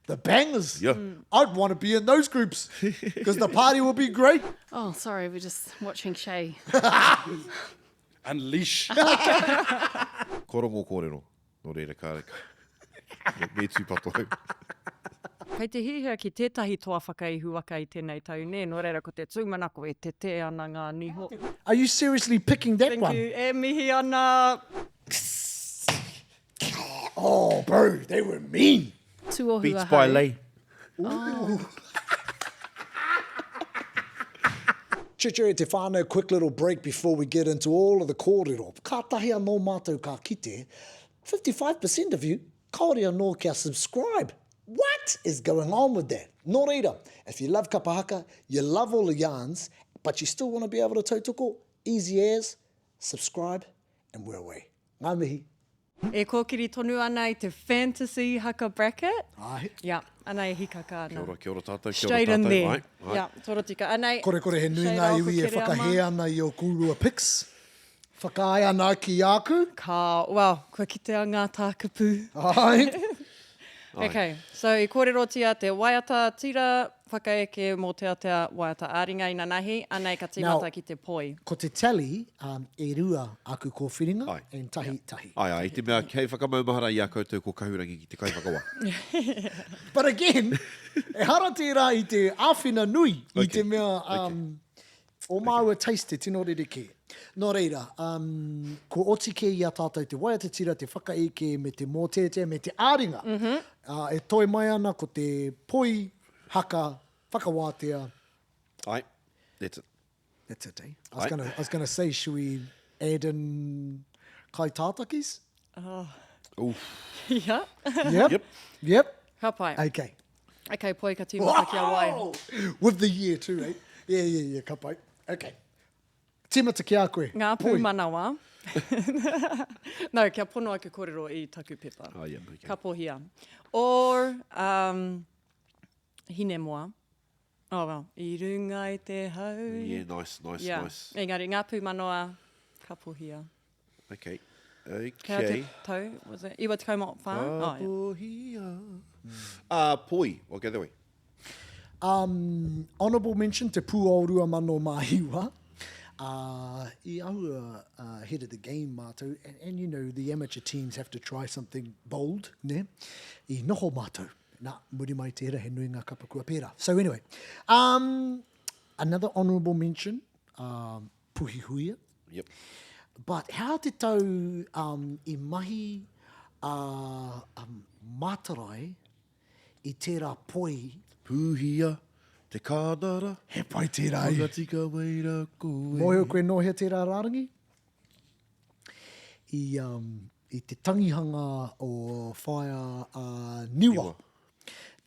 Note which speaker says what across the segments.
Speaker 1: The bangers.
Speaker 2: Yeah.
Speaker 1: I'd want to be in those groups because the party will be great.
Speaker 3: Oh, sorry, we're just watching Shay.
Speaker 4: Unleash.
Speaker 2: Ko rongo kōrero, nō reira kāre ka. Me tūpato au.
Speaker 5: Kei te hiahia ki tētahi toa whakaihuwaka i tēnei tau, nē, nō reira ko te tūmanako e tetē ana ngā niho.
Speaker 1: Are you seriously picking that
Speaker 5: Thank
Speaker 1: one?
Speaker 5: you, e mihi ana.
Speaker 1: Oh bro, they were mean.
Speaker 3: Tuohu
Speaker 2: Beats
Speaker 3: ahau.
Speaker 2: by Lei.
Speaker 1: Chitchere te whānau, quick little break before we get into all of the kōrero. Kātahi anō mātou ka kite, 55% of you kāore anō kia subscribe. What is going on with that? Nō reira, if you love kapa haka, you love all the yarns, but you still want to be able to tautoko, easy as, subscribe and we're away. Ngā mihi.
Speaker 5: E kōkiri tonu ana i te fantasy haka bracket.
Speaker 1: Ae.
Speaker 5: Yeah, anei e hikaka ana.
Speaker 2: Kia ora, kia ora tātou, kia ora
Speaker 5: Straight in
Speaker 2: tātou.
Speaker 5: there.
Speaker 2: Ae, ae.
Speaker 5: Yeah, torotika. Anei,
Speaker 1: Korekore he nui
Speaker 5: Shay
Speaker 1: ngā
Speaker 5: rāua ko
Speaker 1: iwi e
Speaker 5: Kereama.
Speaker 1: whakahē ana i ō kōrua pics. Whakaae ana ki āku.
Speaker 5: Ka, well, kua kitea ngā tākupu.
Speaker 1: Ae.
Speaker 5: Okay, so i kōrerotia te waiata tira whakaeke mōteatea waiata ā-ringa inanahi, anei ka tīmata
Speaker 1: Now,
Speaker 5: ki te poi.
Speaker 1: Ko te tally, um, e rua aku kōwhiringa,
Speaker 2: Ae.
Speaker 1: and tahi, tahi.
Speaker 2: Ae, ae, i te mea kei whakamaumahara i a koutou ko Kahurangi ki te kaiwhakawā.
Speaker 1: But again, ehara tērā i te āwhina nui, i
Speaker 2: Okay,
Speaker 1: te mea, um, Ō māua taste te tino rerekē. Nō reira, um, kua oti kē i a tātou te waiata tira, te whakaeke me te mōteatea me te ā-ringa. Mm -hmm. uh, e toe mai ana ko te poi, haka, whakawātea.
Speaker 2: Ai, that's it.
Speaker 1: That's it, eh? I was gonna, I was gonna say, should we add in kai tātakis?
Speaker 5: Oh.
Speaker 2: Oof.
Speaker 5: Yeah.
Speaker 1: Yep.
Speaker 2: Yep.
Speaker 1: Yep.
Speaker 5: Ka pai.
Speaker 1: Okay.
Speaker 5: Okay, poi ka tīmata ki a wai.
Speaker 1: With the year too, eh? Yeah, yeah, yeah, ka pai. Okay. Tīmata ki a koe.
Speaker 5: Ngā
Speaker 1: Poi.
Speaker 5: pūmanawa. No, kia pono aku kōrero i taku pepa.
Speaker 2: Oh, yeah, okay.
Speaker 5: Kapohia. Or, um, Hinemoa. Oh, well, i runga i te hau.
Speaker 2: Yeah, nice, nice,
Speaker 5: yeah.
Speaker 2: nice.
Speaker 5: Engari, ngā pūmanawa, kapohia.
Speaker 2: Okay.
Speaker 5: Kia te
Speaker 2: Okay.
Speaker 5: tau, was it? Iwa tekau mā whā? Oh, yeah.
Speaker 2: Kapohia. Uh, poi, we'll go that way.
Speaker 1: Um, honourable mention, te pūao 2000 mā iwa. Uh, i ahua uh, head of the game mātou, and, and you know, the amateur teams have to try something bold, ne? I noho mātou. Nā, muri mai tērā, he nui ngā kapa kua pērā. So anyway, um, another honourable mention, um, Puhihuia.
Speaker 2: Yep.
Speaker 1: But how te tau um, i mahi a um, Mātarai i tērā poi.
Speaker 2: Puhia te kānara.
Speaker 1: He pai tērā i.
Speaker 2: Whakatika mai rā koe.
Speaker 1: Mōhio koe nō hea tērā rārangi? I, um, i te tangihanga o Whaea uh, Niwa,
Speaker 2: Niwa.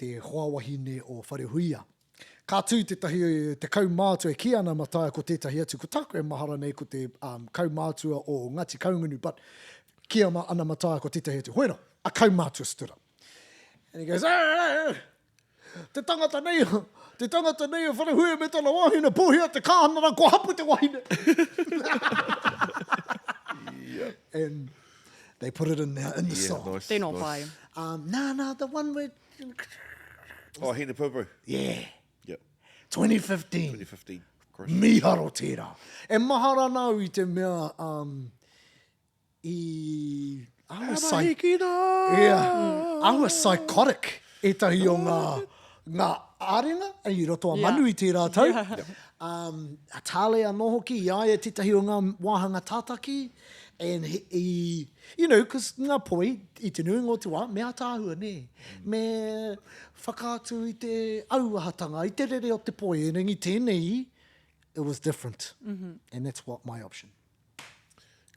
Speaker 1: te hoa wahine o Wharehuia. Ka tū tētahi, te kaumātua e kī ana Mataia ko tētahi atu, ko tāku e mahara nei ko te um, kaumātua o Ngāti Kahungunu, but kī ana Mataia ko tētahi atu, hoera, a kaumātua stood up. And he goes, ah, te tangata nei, te tangata nei o Wharehuia me tana wahine, pōhia te kānara, kua hapu te wahine.
Speaker 2: yeah.
Speaker 1: And they put it in the, in the
Speaker 2: yeah,
Speaker 1: song.
Speaker 2: Nice,
Speaker 5: Tēnō
Speaker 2: nice.
Speaker 5: pai.
Speaker 1: Um, nah, nah, the one where
Speaker 2: Oh, Hina Popo.
Speaker 1: Yeah.
Speaker 2: Yep.
Speaker 1: 2015.
Speaker 2: 2015. Christ.
Speaker 1: Miharo tērā. E mahara ana au i te mea um, i... Ahua psy yeah. Ahua psychotic ētahi o ngā, ngā āringa i roto a Manu i tērā tau.
Speaker 5: Yeah.
Speaker 1: Um, a Tale anō hoki, i a ia tētahi o ngā wāhanga tātaki. And he, i, you know, cause ngā poi, i te nuinga o te wā, me ātaahua, nē. Me whakaatu i te auahatanga, i te rere o te poi, engari tēnei, it was different. Mm -hmm. And that's what my option.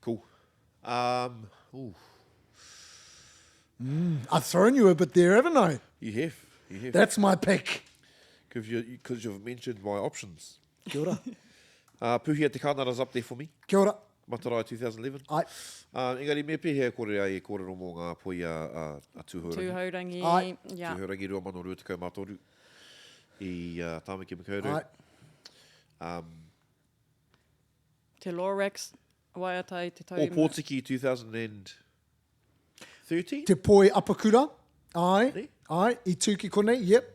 Speaker 2: Cool. Um, ooh.
Speaker 1: Mm, I've thrown you a bit there, haven't I?
Speaker 2: You have. You have.
Speaker 1: That's my pick.
Speaker 2: Because you, cause you've mentioned my options.
Speaker 1: Kia ora.
Speaker 2: Uh, Puhia Te Kānara's up there for me.
Speaker 1: Kia ora.
Speaker 2: Matarae 2011.
Speaker 1: Ai.
Speaker 2: Uh, engari me pēhea e kore ai e kōrero mō ngā poi a, a, a Tūhourangi.
Speaker 5: Tūhourangi,
Speaker 1: Ai.
Speaker 5: yeah.
Speaker 2: Tūhourangi 2023 i uh, Tāmaki Makaurau.
Speaker 1: Ai.
Speaker 2: Um,
Speaker 5: Te Lorax waiata i te tau.
Speaker 2: O Pōtiki 2013?
Speaker 1: Te poi apakura. Ai.
Speaker 2: Ne?
Speaker 1: Ai, i tū ki konei, yep.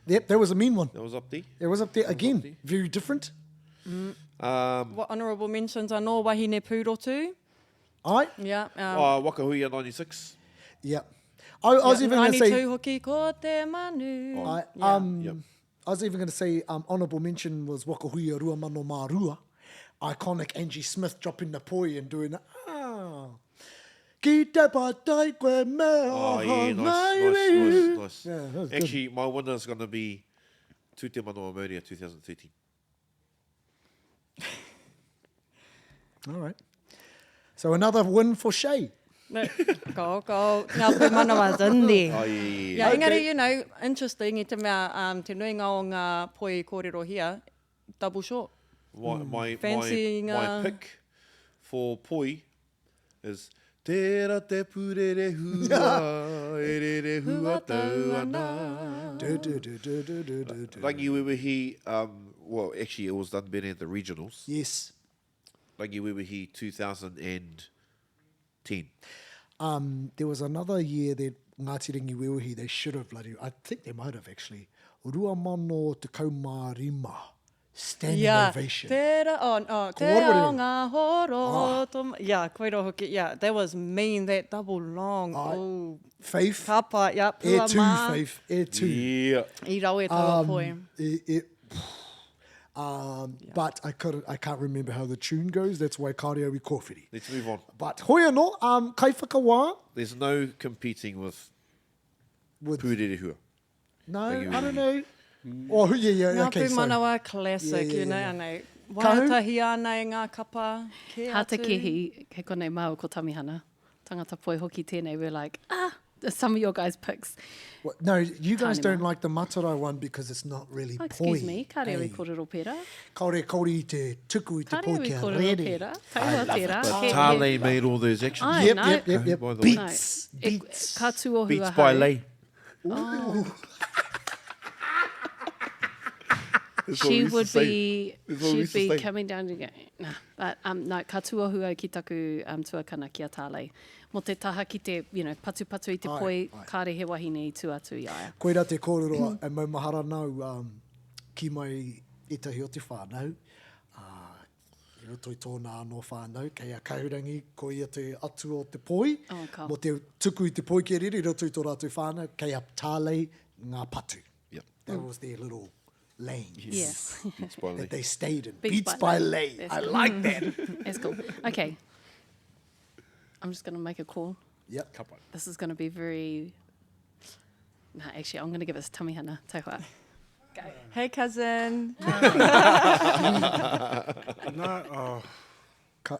Speaker 1: Yep, that was a mean one.
Speaker 2: That was up there.
Speaker 1: It was up there again. Up there. Very different.
Speaker 2: Um,
Speaker 5: What honourable mentions anō, Wahine Pūrotu.
Speaker 1: Ai?
Speaker 5: Yeah. Um,
Speaker 2: Wakahuia 96.
Speaker 1: Yeah. I, I was
Speaker 5: yeah,
Speaker 1: even going to say...
Speaker 5: 92 hoki, ko te manu.
Speaker 1: I,
Speaker 5: Yeah.
Speaker 1: um,
Speaker 2: Yep.
Speaker 1: I was even going to say um, honourable mention was Wakahuia Ruamano Mārua. Iconic Angie Smith dropping the poi and doing the, ah. Ki te patai koe me
Speaker 2: Oh, yeah, nice, nice, nice, nice.
Speaker 1: Yeah, that was good.
Speaker 2: Actually, my winner is going to be Tū Te Manawa Mauria 2013.
Speaker 1: All right. So another win for Shay.
Speaker 5: No, go, go. Ngā pūmanawa zindi.
Speaker 2: Oh, yeah, yeah, yeah.
Speaker 5: Yeah, engari, you know, interesting i te mea, um, te nuinga o ngā poi kōrerohia, double short.
Speaker 2: My, my,
Speaker 5: Fancy
Speaker 2: my,
Speaker 5: ngā...
Speaker 2: my pick for poi is Tērā te pūrere hua, e rere hua tau ana.
Speaker 1: Du, du, du, du, du, du, du, du.
Speaker 2: Rangiwewehi, um, well, actually, it was done better at the regionals.
Speaker 1: Yes.
Speaker 2: Rangiwewehi 2010.
Speaker 1: Um, there was another year that Ngāti Rangiwewehi, they should have bloody, I think they might have actually, Ruamano Te Kaumārima, standing
Speaker 5: Yeah.
Speaker 1: ovation.
Speaker 5: Tērā, oh, oh, te
Speaker 1: wareware.
Speaker 5: ao ngā horo.
Speaker 1: Ah.
Speaker 5: Tom, yeah, koira hoki. Yeah, that was mean, that double long.
Speaker 1: Ai.
Speaker 5: Oh,
Speaker 1: Faith,
Speaker 5: ka pai, yeah,
Speaker 1: Air
Speaker 5: pua
Speaker 1: 2,
Speaker 5: mā.
Speaker 1: Faith, Air 2.
Speaker 2: Yeah.
Speaker 5: I rawe taua poi.
Speaker 1: It, it, um, But I couldn't, I can't remember how the tune goes. That's why kāre au i kōwhiri.
Speaker 2: Let's move on.
Speaker 1: But hoi anō, um, kaiwhakawā
Speaker 2: There's no competing with
Speaker 1: with
Speaker 2: Pūrere Hua.
Speaker 1: no,
Speaker 2: Rangiwewehi.
Speaker 1: I don't know. Oh, yeah, yeah,
Speaker 5: Ngā
Speaker 1: okay, sorry.
Speaker 5: pūmanawa classic,
Speaker 1: Yeah, yeah,
Speaker 5: you know,
Speaker 1: yeah,
Speaker 5: anei.
Speaker 1: Kahu?
Speaker 5: Waatahia ana e ngā kapa, kē
Speaker 3: Hata
Speaker 5: atu.
Speaker 3: kehi, kei konei māua ko Tamihana. Tangata poi hoki tēnei, we're like, ah, some of your guys' picks.
Speaker 1: What, no, you guys
Speaker 3: Tāne
Speaker 1: don't
Speaker 3: mā.
Speaker 1: like the Matarai one because it's not really
Speaker 3: Oh, excuse
Speaker 1: poi.
Speaker 3: me, kāre au i
Speaker 1: eh?
Speaker 3: kōrero pērā.
Speaker 1: Kāore, kāore i te tuku i te
Speaker 3: Kāre
Speaker 1: poi
Speaker 3: au i
Speaker 1: kia
Speaker 3: kōrero
Speaker 1: rere.
Speaker 3: pērā. Taua tērā.
Speaker 2: But
Speaker 3: He- he-
Speaker 2: Tale made all those actions.
Speaker 3: Ai,
Speaker 1: Yep,
Speaker 3: no.
Speaker 1: yep, yep, yep.
Speaker 2: By the way.
Speaker 3: No.
Speaker 1: Beats,
Speaker 3: E-
Speaker 1: beats.
Speaker 3: Ka tūohu
Speaker 2: Beats
Speaker 3: ahau.
Speaker 2: by Lay.
Speaker 3: She would be,
Speaker 2: That's what we
Speaker 3: she'd
Speaker 2: used to
Speaker 3: be
Speaker 2: say.
Speaker 3: coming down to go, nah. But um, no, ka tūohu au ki taku um, tuakana ki a Tālei. Mō te taha ki te, you know, patupatu i te
Speaker 1: Ai,
Speaker 3: poi,
Speaker 1: ai.
Speaker 3: kāre he wahine i tū atu i a ia.
Speaker 1: Koira te kōrero e maumahara nau um, ki mai ētahi o te whānau, ā, i roto i tōna anō whānau, kei a Kahurangi, ko ia te atua o te poi,
Speaker 3: Oh, ka.
Speaker 1: mō te tuku i te poi kia rere i roto i tō rātou whānau, kei a Tālei ngā patu.
Speaker 2: Yep.
Speaker 1: That was their little lanes
Speaker 3: Yeah.
Speaker 2: Beats by Lay.
Speaker 1: that they stayed in.
Speaker 3: Beats
Speaker 1: Beats,
Speaker 3: by
Speaker 1: by
Speaker 3: Lay.
Speaker 1: Lay.
Speaker 3: That's
Speaker 1: I
Speaker 3: cool.
Speaker 1: like that.
Speaker 3: That's cool. Okay. I'm just going to make a call.
Speaker 1: Yep.
Speaker 3: This is going to be very... No, actually, I'm going to give it to Tamihana. Tauhua. Go.
Speaker 5: Hey, cousin.
Speaker 4: No, oh,
Speaker 1: Ka,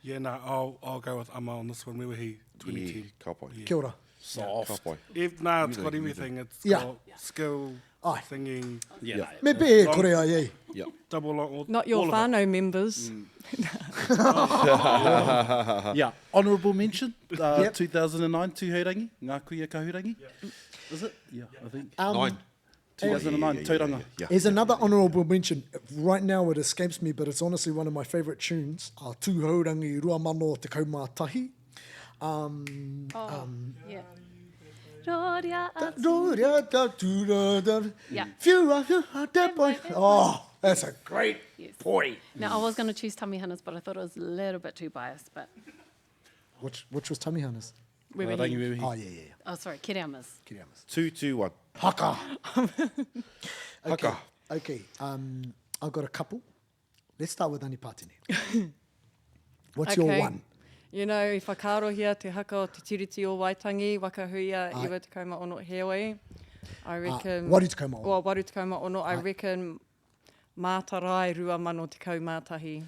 Speaker 4: yeah, no, I'll, I'll go with Amma on this one. Wewehi 2010.
Speaker 2: Yeah, ka pai.
Speaker 1: kia ora.
Speaker 2: Soft. Ka pai.
Speaker 4: If, nah, it's
Speaker 2: You
Speaker 4: got
Speaker 2: do, you do.
Speaker 4: everything. It's
Speaker 1: Yeah.
Speaker 4: got skill,
Speaker 1: Aye.
Speaker 4: singing,
Speaker 6: Yeah.
Speaker 1: Me pē e kore ai e.
Speaker 2: Yeah.
Speaker 4: double long. All,
Speaker 5: Not your
Speaker 4: all of it.
Speaker 5: whānau members.
Speaker 6: Yeah. Honourable mention,
Speaker 1: Yep.
Speaker 6: 2009, Tūheirangi, Ngā Kuia Kahurangi. Is it? Yeah, I think.
Speaker 1: Um,
Speaker 2: Nine.
Speaker 6: 2009, Tauranga.
Speaker 2: Yeah.
Speaker 1: There's another honourable mention. Right now it escapes me, but it's honestly one of my favourite tunes. Uh, Tūhourangi Ruamano Te Kaumātahi. Um,
Speaker 3: Oh, yeah. Roria atu.
Speaker 1: Roria da tu da da.
Speaker 3: Yeah.
Speaker 1: Whiua, whiua, te poi. Oh, that's a great
Speaker 3: Yes.
Speaker 1: poi.
Speaker 3: Now, I was going to choose Tamihana's, but I thought it was a little bit too biased. But
Speaker 1: Which, which was Tamihana's?
Speaker 5: Wewehi.
Speaker 6: Rangiwewehi.
Speaker 1: Oh, yeah, yeah, yeah.
Speaker 3: Oh, sorry, Kereama's.
Speaker 1: Kereama's.
Speaker 2: 2, 2, 1.
Speaker 1: Haka. okay.
Speaker 2: Haka.
Speaker 1: Okay. Um, I've got a couple. Let's start with Ani Patini. What's your
Speaker 5: Okay.
Speaker 1: one?
Speaker 5: You know, i whakaarohia te haka o Te Tiriti o Waitangi, Wakahuia,
Speaker 1: Ai.
Speaker 5: 96 heoi. I reckon...
Speaker 1: 86.
Speaker 5: Well, 86, I reckon Mātarai 2011.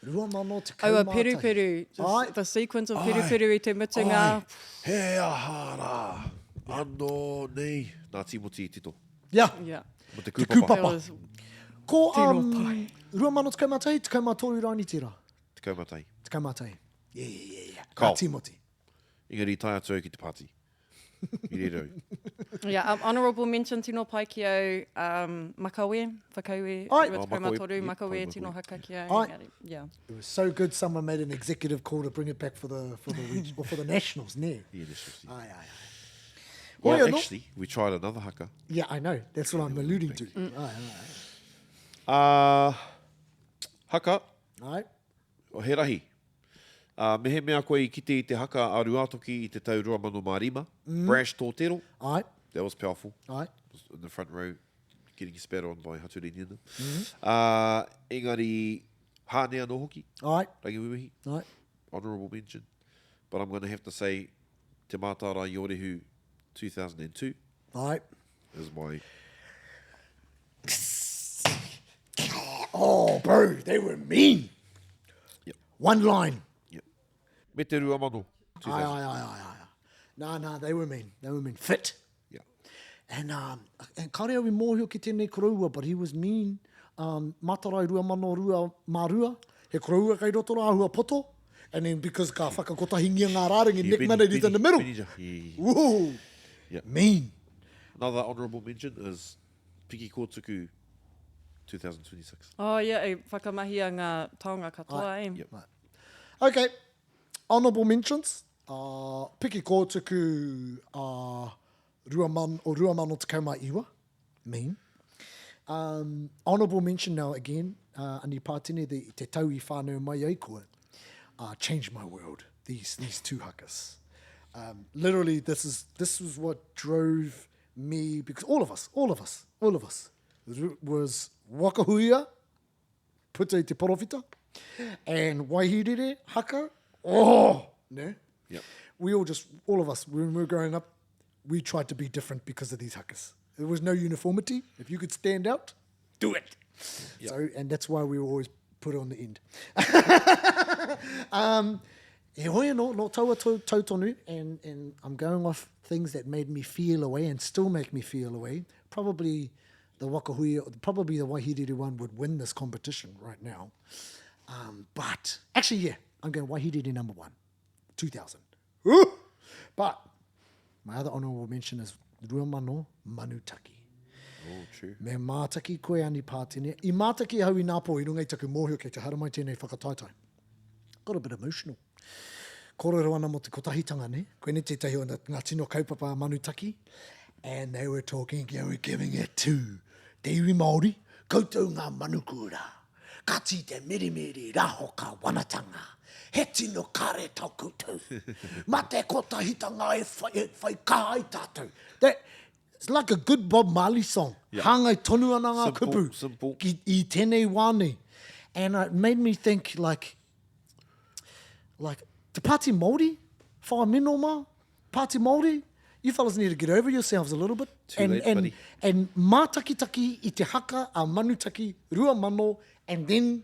Speaker 1: Ruamano te
Speaker 5: Aua
Speaker 1: kaumātahi.
Speaker 5: peruperu,
Speaker 1: Ai.
Speaker 5: just the sequence of peruperu i te mutunga.
Speaker 2: Ai. He aha rā. Anō nei. Nā Timoti i tito.
Speaker 1: Yeah.
Speaker 5: Yeah.
Speaker 2: Mo te
Speaker 1: Te
Speaker 2: kūpapa.
Speaker 1: kūpapa.
Speaker 5: That was
Speaker 1: Ko
Speaker 5: Tino
Speaker 1: um,
Speaker 5: pai.
Speaker 1: 2011, 13 rāni tērā.
Speaker 2: 11.
Speaker 1: 11. Yeah, yeah, yeah, yeah.
Speaker 2: Kao.
Speaker 1: Nā Timoti.
Speaker 2: Engari tae atu au ki te pāti. I reira au.
Speaker 5: Yeah, um, honourable mention tino pai ki au um, Makawe, Whakaue,
Speaker 1: Ai.
Speaker 2: Oh, Makawe,
Speaker 5: 23,
Speaker 2: yep,
Speaker 5: Makawe,
Speaker 2: pai,
Speaker 5: tino
Speaker 2: Makawe.
Speaker 5: haka ki au.
Speaker 1: Ai.
Speaker 5: Engari, Yeah.
Speaker 1: It was so good someone made an executive call to bring it back for the for the reg- or for the nationals, ne?
Speaker 2: Yeah, nationals, yeah.
Speaker 1: Ai, ai, ai. Hoi
Speaker 2: Well,
Speaker 1: anō.
Speaker 2: actually, we tried another haka.
Speaker 1: Yeah, I know. That's what I'm alluding to. Ai, ai,
Speaker 2: Haka,
Speaker 1: ai.
Speaker 2: he rahi. Mehemea koe i kite i te haka a Ruātoki i te tau 2005, Brash Tōtero,
Speaker 1: Ai.
Speaker 2: that was powerful.
Speaker 1: Ai.
Speaker 2: Was in the front row getting spat on by Hature Nina. Engari, Hāne anō hoki,
Speaker 1: Ai.
Speaker 2: Rangiwewehi,
Speaker 1: Ai.
Speaker 2: honourable mention. But I'm going to have to say Te Mātārae Iorehu 2002
Speaker 1: Ai.
Speaker 2: is my...
Speaker 1: Oh, bro, they were mean.
Speaker 2: Yep.
Speaker 1: One line.
Speaker 2: Yep. Me te 2000.
Speaker 1: Ai, ai, ai, ai, ai. Nā, nā, they were mean. They were mean. Fit.
Speaker 2: Yeah.
Speaker 1: And, and kāre au i mōhio ki tēnei koroua, but he was mean. Mātarai 2002 mā rua, he koroua kei roto rā āhua poto, and then because ka whakakotahingia ngā rārangi, Nick Mannery's in the middle. Woo!
Speaker 2: Yeah.
Speaker 1: Mean.
Speaker 2: Another honourable mention is Piki Kōtuku 2026.
Speaker 5: Oh, yeah, e whakamahia ngā taonga katoa, eh?
Speaker 2: Yep.
Speaker 1: Right. Okay, honourable mentions. Piki Kōtuku 2019, mean. Honourable mention now again, Ani Pātene, the, te tau i whānau mai ai koe, changed my world, these two hakas. Literally, this was what drove me, because all of us, all of us, all of us, was Wakahuia, puta i te porowhita, and Waihirere, haka, oh, ne?
Speaker 2: Yep.
Speaker 1: We all just, all of us, when we were growing up, we tried to be different because of these hakas. There was no uniformity. If you could stand out, do it.
Speaker 2: Yep.
Speaker 1: And that's why we were always put on the end. E hoi anō, nō taua tau tonu, and I'm going off things that made me feel away and still make me feel away. Probably the Wakahuia, probably the Waihirere one would win this competition right now. But actually, yeah, I'm going Waihirere number 1, 2000. Ooh! But my other honourable mention is Ruamano Manutaki.
Speaker 2: Oh, true.
Speaker 1: Me mātaki koe Ani Pātene. I mātaki ahau i nā pō i runga i taku mōhio kei te haramai tēnei whakataetae. Got a bit emotional. Kōrero ana mō te kotahitanga, ne? Koinei tētahi o ngā tino kaupapa a Manutaki. And they were talking, they were giving it to te iwi Māori, koutou ngā manukura. Ka tī te mirimiri raho ka wanatanga. He tino kare tau koutou. Mā te kotahitanga e whai kaha ai tātou. That, it's like a good Bob Marley song.
Speaker 2: Yeah.
Speaker 1: Hāngai tonu ana ngā
Speaker 2: Simple,
Speaker 1: kupu
Speaker 2: simple.
Speaker 1: ki, i tēnei wā nei. And it made me think like, like, te Pāti Māori, whakamino mā, Pāti Māori, you fellas need to get over yourselves a little bit.
Speaker 2: Too
Speaker 1: And,
Speaker 2: late,
Speaker 1: and,
Speaker 2: buddy.
Speaker 1: and mātakitaki i te haka a Manutaki 2000 and then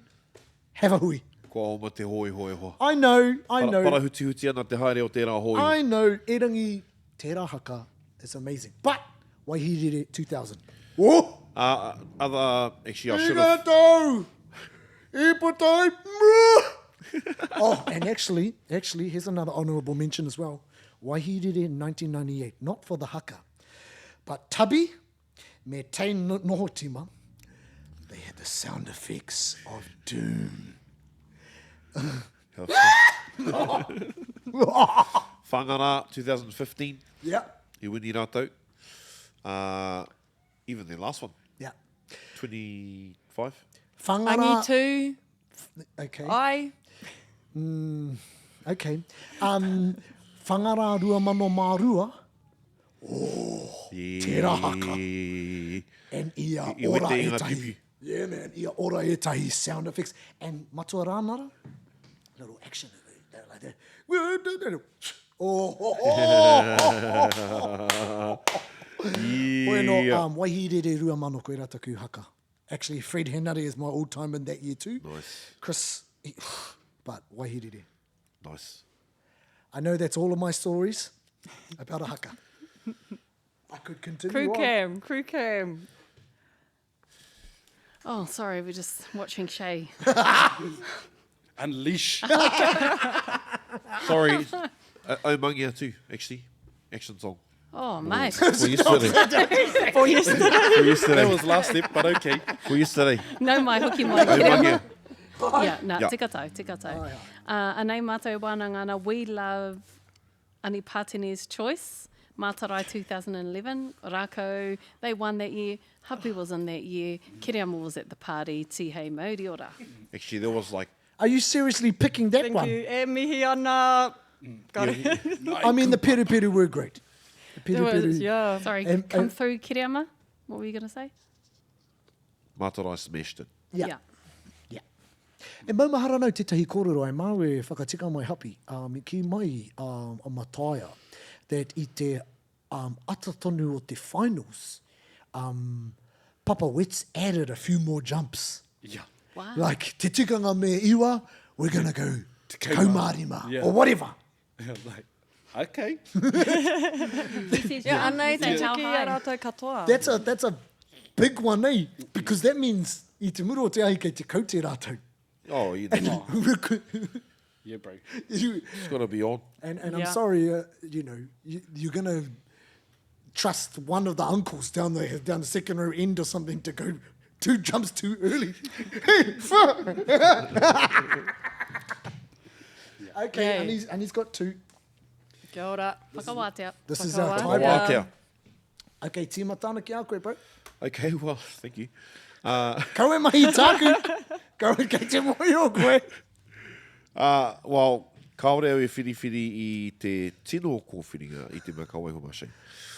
Speaker 1: have a hui.
Speaker 2: Kua oma te hōiho e hoa.
Speaker 1: I know, I
Speaker 2: Para,
Speaker 1: know.
Speaker 2: parahutihuti ana te haere o tērā hōiho.
Speaker 1: I know, erangi, tērā haka is amazing. But, Waihirere 2000. Whoa!
Speaker 2: Other, actually, I should have...
Speaker 1: I puta Oh, and actually, here's another honourable mention as well. Waihirere in 1998, not for the haka, but Tubby me Tane Nohotima, they had the sound effects of doom.
Speaker 2: Whangara, 2015.
Speaker 1: Yeah.
Speaker 2: I wini rātou. Even their last one.
Speaker 1: Yeah.
Speaker 2: 25.
Speaker 1: Whangara.
Speaker 5: Angitu.
Speaker 1: Okay.
Speaker 5: Ai.
Speaker 1: Okay. Whangara ruamano mā rua. Oh,
Speaker 2: yeah.
Speaker 1: Tērā haka. And ia
Speaker 2: I
Speaker 1: ora
Speaker 2: wete i ngā
Speaker 1: etahi.
Speaker 2: pipi.
Speaker 1: Yeah, man. Ia ora etahi sound effects. And Matua Rānara, little action. Like that. Oh, oh, oh, oh, oh, oh. Koe no,
Speaker 2: Yeah.
Speaker 1: Waihirere ruamano koe rā taku haka. Actually, Fred Henare is my all-time in that year too.
Speaker 2: Nice.
Speaker 1: Chris, he, but Waihirere.
Speaker 2: Nice.
Speaker 1: I know that's all of my stories about a haka. I could continue
Speaker 5: Crew
Speaker 1: on.
Speaker 5: cam, crew cam.
Speaker 3: Oh, sorry, we're just watching Shay.
Speaker 4: Unleash.
Speaker 2: Sorry, Omangia too, actually. Action song.
Speaker 3: Oh, mate.
Speaker 2: For yesterday.
Speaker 5: For yesterday.
Speaker 2: For yesterday.
Speaker 4: That was last step, but okay.
Speaker 2: For yesterday.
Speaker 3: No mai hoki mai.
Speaker 2: Omangia.
Speaker 3: Yeah, nā,
Speaker 2: Yeah.
Speaker 3: tika tau, tika tau. Anei mātou wānanga ana, we love Ani Pātene's choice. Mātarai 2011, Rākau, they won that year, Hapi was in that year, Kereama was at the party, tihei mauri ora.
Speaker 2: Actually, there was like...
Speaker 1: Are you seriously picking that
Speaker 5: Thank
Speaker 1: one?
Speaker 5: you. E mihi ana. Got it.
Speaker 1: I mean, the Peru Peru were great. The Peru
Speaker 5: There was,
Speaker 1: Peru.
Speaker 5: yeah.
Speaker 3: Sorry,
Speaker 1: And-
Speaker 3: come
Speaker 1: and-
Speaker 3: through, Kereama. What were you going to say?
Speaker 2: Mātarai smashed it.
Speaker 1: Yeah. Yeah. E maumahara nau tētahi kōrero ai māu e whakatika mai Hapi, um, i kī mai um, a Mataia that i te um, ata tonu o te finals, um, Papa Wets added a few more jumps.
Speaker 6: Yeah.
Speaker 3: Wow.
Speaker 1: Like, te tikanga me iwa, we're gonna go tekau mā rima,
Speaker 6: Yeah.
Speaker 1: or whatever.
Speaker 6: I was like, okay.
Speaker 3: He says,
Speaker 5: Yeah, anei te
Speaker 3: Say how
Speaker 5: tuki i a
Speaker 3: high.
Speaker 5: rātou katoa.
Speaker 1: That's a, that's a big one, eh? Because that means i te muru o te ahi kei te kaute rātou.
Speaker 2: Oh, you know,
Speaker 6: Yeah, bro.
Speaker 1: You-
Speaker 2: it's got to be on.
Speaker 1: And, and I'm
Speaker 5: Yeah.
Speaker 1: sorry, uh, you know, you, you're going to trust one of the uncles down the, down the second row end or something to go two jumps too early. Hey, fuck. Okay,
Speaker 5: Yeah.
Speaker 1: and, he's, and he's got two.
Speaker 5: Kia ora.
Speaker 3: Whakawātea.
Speaker 1: This is our
Speaker 5: Whakawātea.
Speaker 1: tiebreaker.
Speaker 2: Wātea.
Speaker 1: Okay, tīmata ana ki a koe, bro.
Speaker 2: Okay, well, thank you.
Speaker 1: Kau e mahi tāku. Kau e kei te moe o koe.
Speaker 2: Uh, well, kāore au e whiriwhiri i te tino kōwhiringa i te mea ka waiho mā Shane.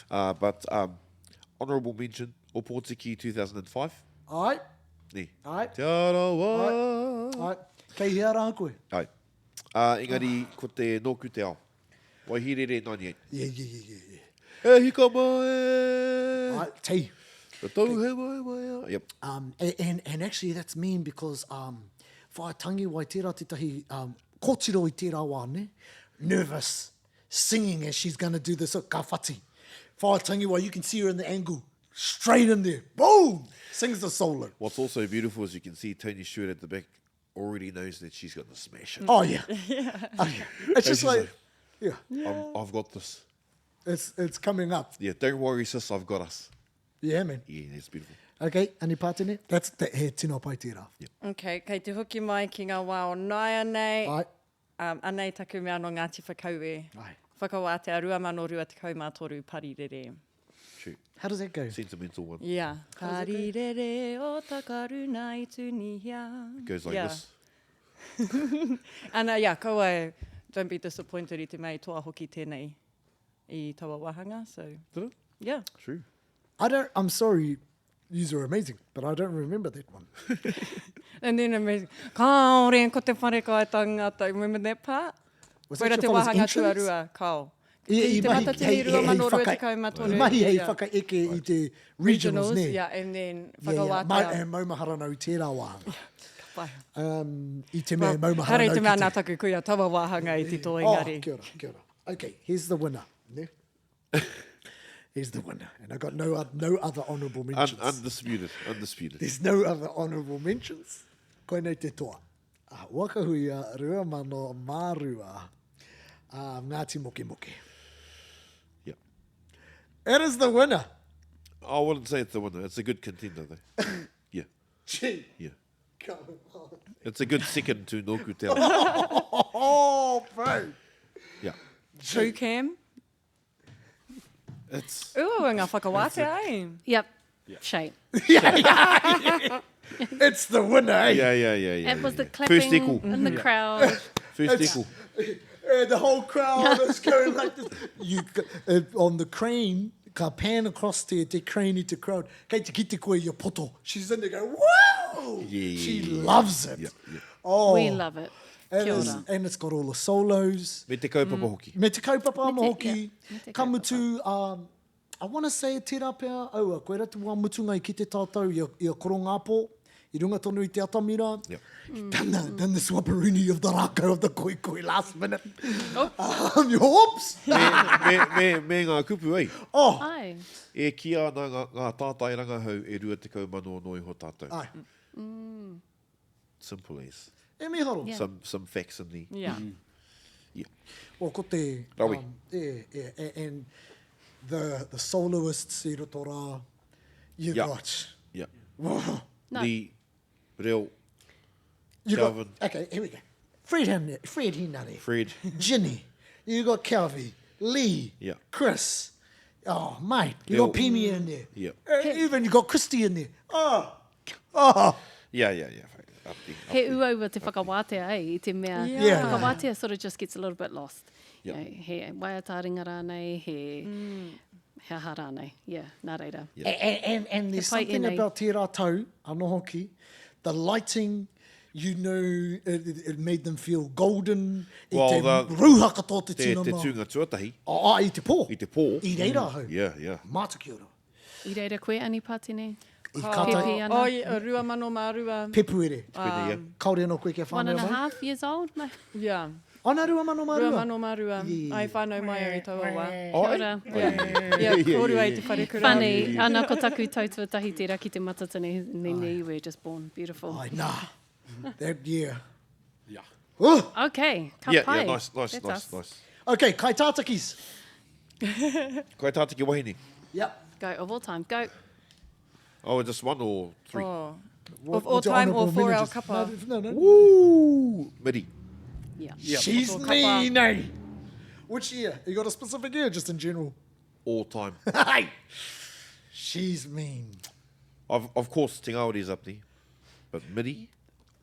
Speaker 2: Uh, but um, honourable mention, Opotiki 2005.
Speaker 1: Ai,
Speaker 2: Nē.
Speaker 1: ai,
Speaker 2: Te arawa.
Speaker 1: ai. Kei hea rā koe?
Speaker 2: Ai. Uh, engari, ko te nōku te ao. Waihirere 98.
Speaker 1: Yeah, yeah, yeah, yeah, yeah.
Speaker 2: E hika mai.
Speaker 1: Ai, tei.
Speaker 2: Te tau he mai mai a. Yep.
Speaker 1: Um, and, and actually that's mean because um, whaea Tangiwai tērā tētahi um, kōtiro i tērā wā, ne? Nervous, singing as she's going to do this, ka whati. Whaea Tangiwai, you can see her in the angle, straight in there, boom, sings the solo.
Speaker 2: What's also beautiful is you can see Tony Stewart at the back already knows that she's going to smash it.
Speaker 1: Oh, yeah. Oh, yeah. It's just
Speaker 2: she's
Speaker 1: like,
Speaker 2: like-
Speaker 1: yeah,
Speaker 2: I'm, I've got this.
Speaker 1: it's, it's coming up.
Speaker 2: Yeah, don't worry, sis, I've got us.
Speaker 1: Yeah, man.
Speaker 2: Yeah, that's beautiful.
Speaker 1: Okay, ani pātene, that's the he tino pai tērā.
Speaker 5: Okay, kei te hoki mai ki ngā wā o nāianei.
Speaker 1: Ai.
Speaker 5: Um, anei taku mea no Ngāti Whakaue.
Speaker 1: Ai.
Speaker 5: Whakawātea 2023 parirere.
Speaker 2: Shoot.
Speaker 1: How does that go?
Speaker 2: Sentimental one.
Speaker 5: Yeah. Parirere o takaruna i tunihia.
Speaker 2: It goes like
Speaker 5: yeah.
Speaker 2: this.
Speaker 5: And uh, yeah, kaua e, don't be disappointed i te mea i toa hoki tēnei i taua wāhanga. So,
Speaker 2: Did it?
Speaker 5: yeah.
Speaker 2: True.
Speaker 1: I don't, I'm sorry, yous are amazing, but I don't remember that one.
Speaker 5: And then amazing. Kāore ko te whare kai tangata. Remember that part?
Speaker 1: Was
Speaker 5: Koira
Speaker 1: that
Speaker 5: te
Speaker 1: your fella's
Speaker 5: wāhanga
Speaker 1: entrance?
Speaker 5: tuarua, kao.
Speaker 1: I, i
Speaker 5: Te
Speaker 1: mahi,
Speaker 5: Matatini
Speaker 1: hei, hei, hei,
Speaker 5: 2023.
Speaker 1: I mahi hei
Speaker 5: Yeah.
Speaker 1: whakaeke i te regionals, ne?
Speaker 5: Yeah, and then
Speaker 1: Yeah, yeah. Ma,
Speaker 5: whakawātea.
Speaker 1: e maumahara nau tērā wāhanga.
Speaker 5: Pai.
Speaker 1: Um, i te mea e
Speaker 5: Well,
Speaker 1: maumahara
Speaker 5: Hare
Speaker 1: nau
Speaker 5: te mea
Speaker 1: ki
Speaker 5: nā
Speaker 1: te...
Speaker 5: taku kuia taua wāhanga i te tō
Speaker 1: Oh,
Speaker 5: engari.
Speaker 1: kia ora, kia ora. Okay, here's the winner. Ne? Here's the winner. And I got no, no other honourable mentions.
Speaker 2: undisputed. Undisputed.
Speaker 1: There's no other honourable mentions. Koinei te toa. Uh, Wakahuia rua mano mā rua. Ngāti Moke Moke.
Speaker 2: Yeah.
Speaker 1: It is the winner.
Speaker 2: I wouldn't say it's the winner. It's a good contender, though. yeah.
Speaker 1: Gee.
Speaker 2: Yeah.
Speaker 1: Come on.
Speaker 2: It's a good second to Nōku Te Ao.
Speaker 1: Oh, bro.
Speaker 2: Yeah.
Speaker 5: True cam.
Speaker 6: It's
Speaker 5: Ooh, ngā whakawātea ai.
Speaker 3: Yep. Shape.
Speaker 1: It's the winner, eh?
Speaker 2: Yeah, yeah, yeah, yeah.
Speaker 3: It was the
Speaker 2: yeah.
Speaker 3: clapping
Speaker 2: First equal.
Speaker 3: in the crowd.
Speaker 2: First equal.
Speaker 1: And the whole crowd is going like this. You, uh, on the crane, ka pan across te, te crane i te crowd. Kei te kite koe i a poto. She's in there going, whoa!
Speaker 2: Yeah, yeah,
Speaker 1: She
Speaker 2: yeah, yeah.
Speaker 1: loves it.
Speaker 2: Yeah, yeah.
Speaker 1: Oh,
Speaker 3: We love it.
Speaker 1: And
Speaker 3: Kia
Speaker 1: it's,
Speaker 3: ora.
Speaker 1: and it's got all the solos.
Speaker 2: Me te kaupapa hoki.
Speaker 1: Me te kaupapa ama
Speaker 3: Me te-
Speaker 1: hoki.
Speaker 3: yeah, me te
Speaker 1: Ka mutu, um, I want to say tērā pea, aua, koera te wā mutunga i kite tātou i a, i a Korongāpō, i runga tonu i te atamira.
Speaker 2: Yep.
Speaker 1: Done the, done the swaparoonie of the rākau of the koi koi last minute. Oh. Um, oops!
Speaker 2: Me, me, me, me ngā kupu, ei.
Speaker 1: Oh,
Speaker 3: Ai.
Speaker 2: E kia ana ngā, ngā tātai rangahau e rua tekau mano no iho tātou.
Speaker 1: ai.
Speaker 2: Simple as.
Speaker 1: E miharo.
Speaker 3: Yeah.
Speaker 2: Some, some facts in there.
Speaker 5: Yeah.
Speaker 2: Yeah.
Speaker 1: Well, ko te...
Speaker 2: Rawi.
Speaker 1: Um, e, e, e, and the, the soloists i roto rā, you
Speaker 2: Yeah.
Speaker 1: got...
Speaker 2: Yeah.
Speaker 3: No.
Speaker 2: The reo
Speaker 1: You
Speaker 2: Calvin.
Speaker 1: got, okay, here we go. Fred, Hen- Fred Hinare.
Speaker 2: Fred.
Speaker 1: Ginny. You got Calvi, Lee,
Speaker 2: Yeah.
Speaker 1: Chris. Oh, mate, you got Pimi in there.
Speaker 2: Yeah.
Speaker 1: Even you got Christy in there. Oh, oh.
Speaker 2: Yeah, yeah, yeah. Up there, up
Speaker 3: He
Speaker 2: there.
Speaker 3: uaua te whakawātea, eh, i te mea,
Speaker 1: Yeah. Yeah.
Speaker 3: whakawātea sort of just gets a little bit lost.
Speaker 2: Yep.
Speaker 3: You know, he waiata ringa rānei, he, he aha rānei. Yeah, nā reira.
Speaker 2: Yeah.
Speaker 1: And, and, and there's
Speaker 3: He pai
Speaker 1: something
Speaker 3: ēnei.
Speaker 1: about tērā tau, anō hoki, the lighting, you know, it, it, it made them feel golden, i
Speaker 2: Well,
Speaker 1: te
Speaker 2: the-
Speaker 1: ruha katoa te
Speaker 2: Te,
Speaker 1: tinana.
Speaker 2: te tūnga tuatahi.
Speaker 1: Oh, i te pō.
Speaker 2: I te pō.
Speaker 1: I reira ahau.
Speaker 2: Yeah, yeah.
Speaker 1: Mātaki ora.
Speaker 3: I reira koe, Ani Pātene?
Speaker 1: I ka
Speaker 3: Pepe
Speaker 1: tai-
Speaker 3: ana.
Speaker 5: Oh, yeah, 2000 mā rua.
Speaker 1: Pepuere.
Speaker 2: Um, yeah.
Speaker 1: Kaore anō koe kia
Speaker 3: One
Speaker 1: whānau
Speaker 3: and a
Speaker 1: mai?
Speaker 3: half years old? Ma-
Speaker 5: Yeah.
Speaker 1: Ana 2000 mā rua.
Speaker 5: 2000 mā rua.
Speaker 1: Yeah.
Speaker 5: Ai whānau mai au i taua wā.
Speaker 3: Kia ora.
Speaker 5: Yeah. Yeah, kōrua i te wharekura.
Speaker 3: Funny. Ana ko taku tau tuatahi tērā ki te matatini. Then you were just born. Beautiful.
Speaker 1: Ai, nā. That year.
Speaker 4: Yeah.
Speaker 1: Oh!
Speaker 3: Okay, ka
Speaker 2: Yeah,
Speaker 3: pai.
Speaker 2: yeah, nice, nice,
Speaker 3: That's
Speaker 2: nice,
Speaker 3: us.
Speaker 2: nice.
Speaker 1: Okay, kai tātakis.
Speaker 2: Kai tātaki wahine.
Speaker 1: Yep.
Speaker 3: Go of all time. Go.
Speaker 2: Oh, just one or three?
Speaker 5: Oh.
Speaker 1: What-
Speaker 5: Of all
Speaker 1: what's your
Speaker 5: time or
Speaker 1: honourable
Speaker 5: for our
Speaker 1: mentions?
Speaker 5: kapa?
Speaker 1: No, no, no.
Speaker 2: Woo! Midi.
Speaker 3: Yeah.
Speaker 1: She's
Speaker 5: Or kapa.
Speaker 1: mean, eh? Which year? You got a specific year, just in general?
Speaker 2: All time.
Speaker 1: Hey! She's mean.
Speaker 2: Of, of course, Te Ngāwari is up there. But Midi,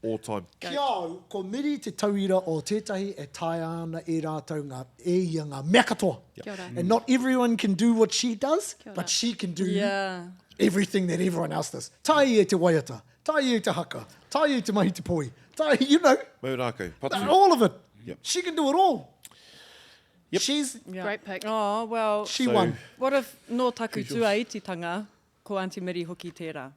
Speaker 2: all time.
Speaker 1: Ki au, ko Miri te tauira o tētahi e taea ana e rātou ngā, e ia ngā mea katoa.
Speaker 3: Kia ora.
Speaker 1: And not everyone can do what she does,
Speaker 3: Kia ora.
Speaker 1: but she can do
Speaker 5: Yeah.
Speaker 1: everything that everyone else does. Tae ia te waiata, tae ia te haka, tae ia te mahi te poi, tae, you know,
Speaker 2: Mau rākau, patu.
Speaker 1: all of it.
Speaker 2: Yep.
Speaker 1: She can do it all.
Speaker 2: Yep.
Speaker 1: She's,
Speaker 5: Yeah.
Speaker 3: Great pick.
Speaker 5: Oh, well,
Speaker 1: she
Speaker 2: So-
Speaker 1: won.
Speaker 5: what if nō taku tuaititanga, ko Auntie Miri hoki tērā?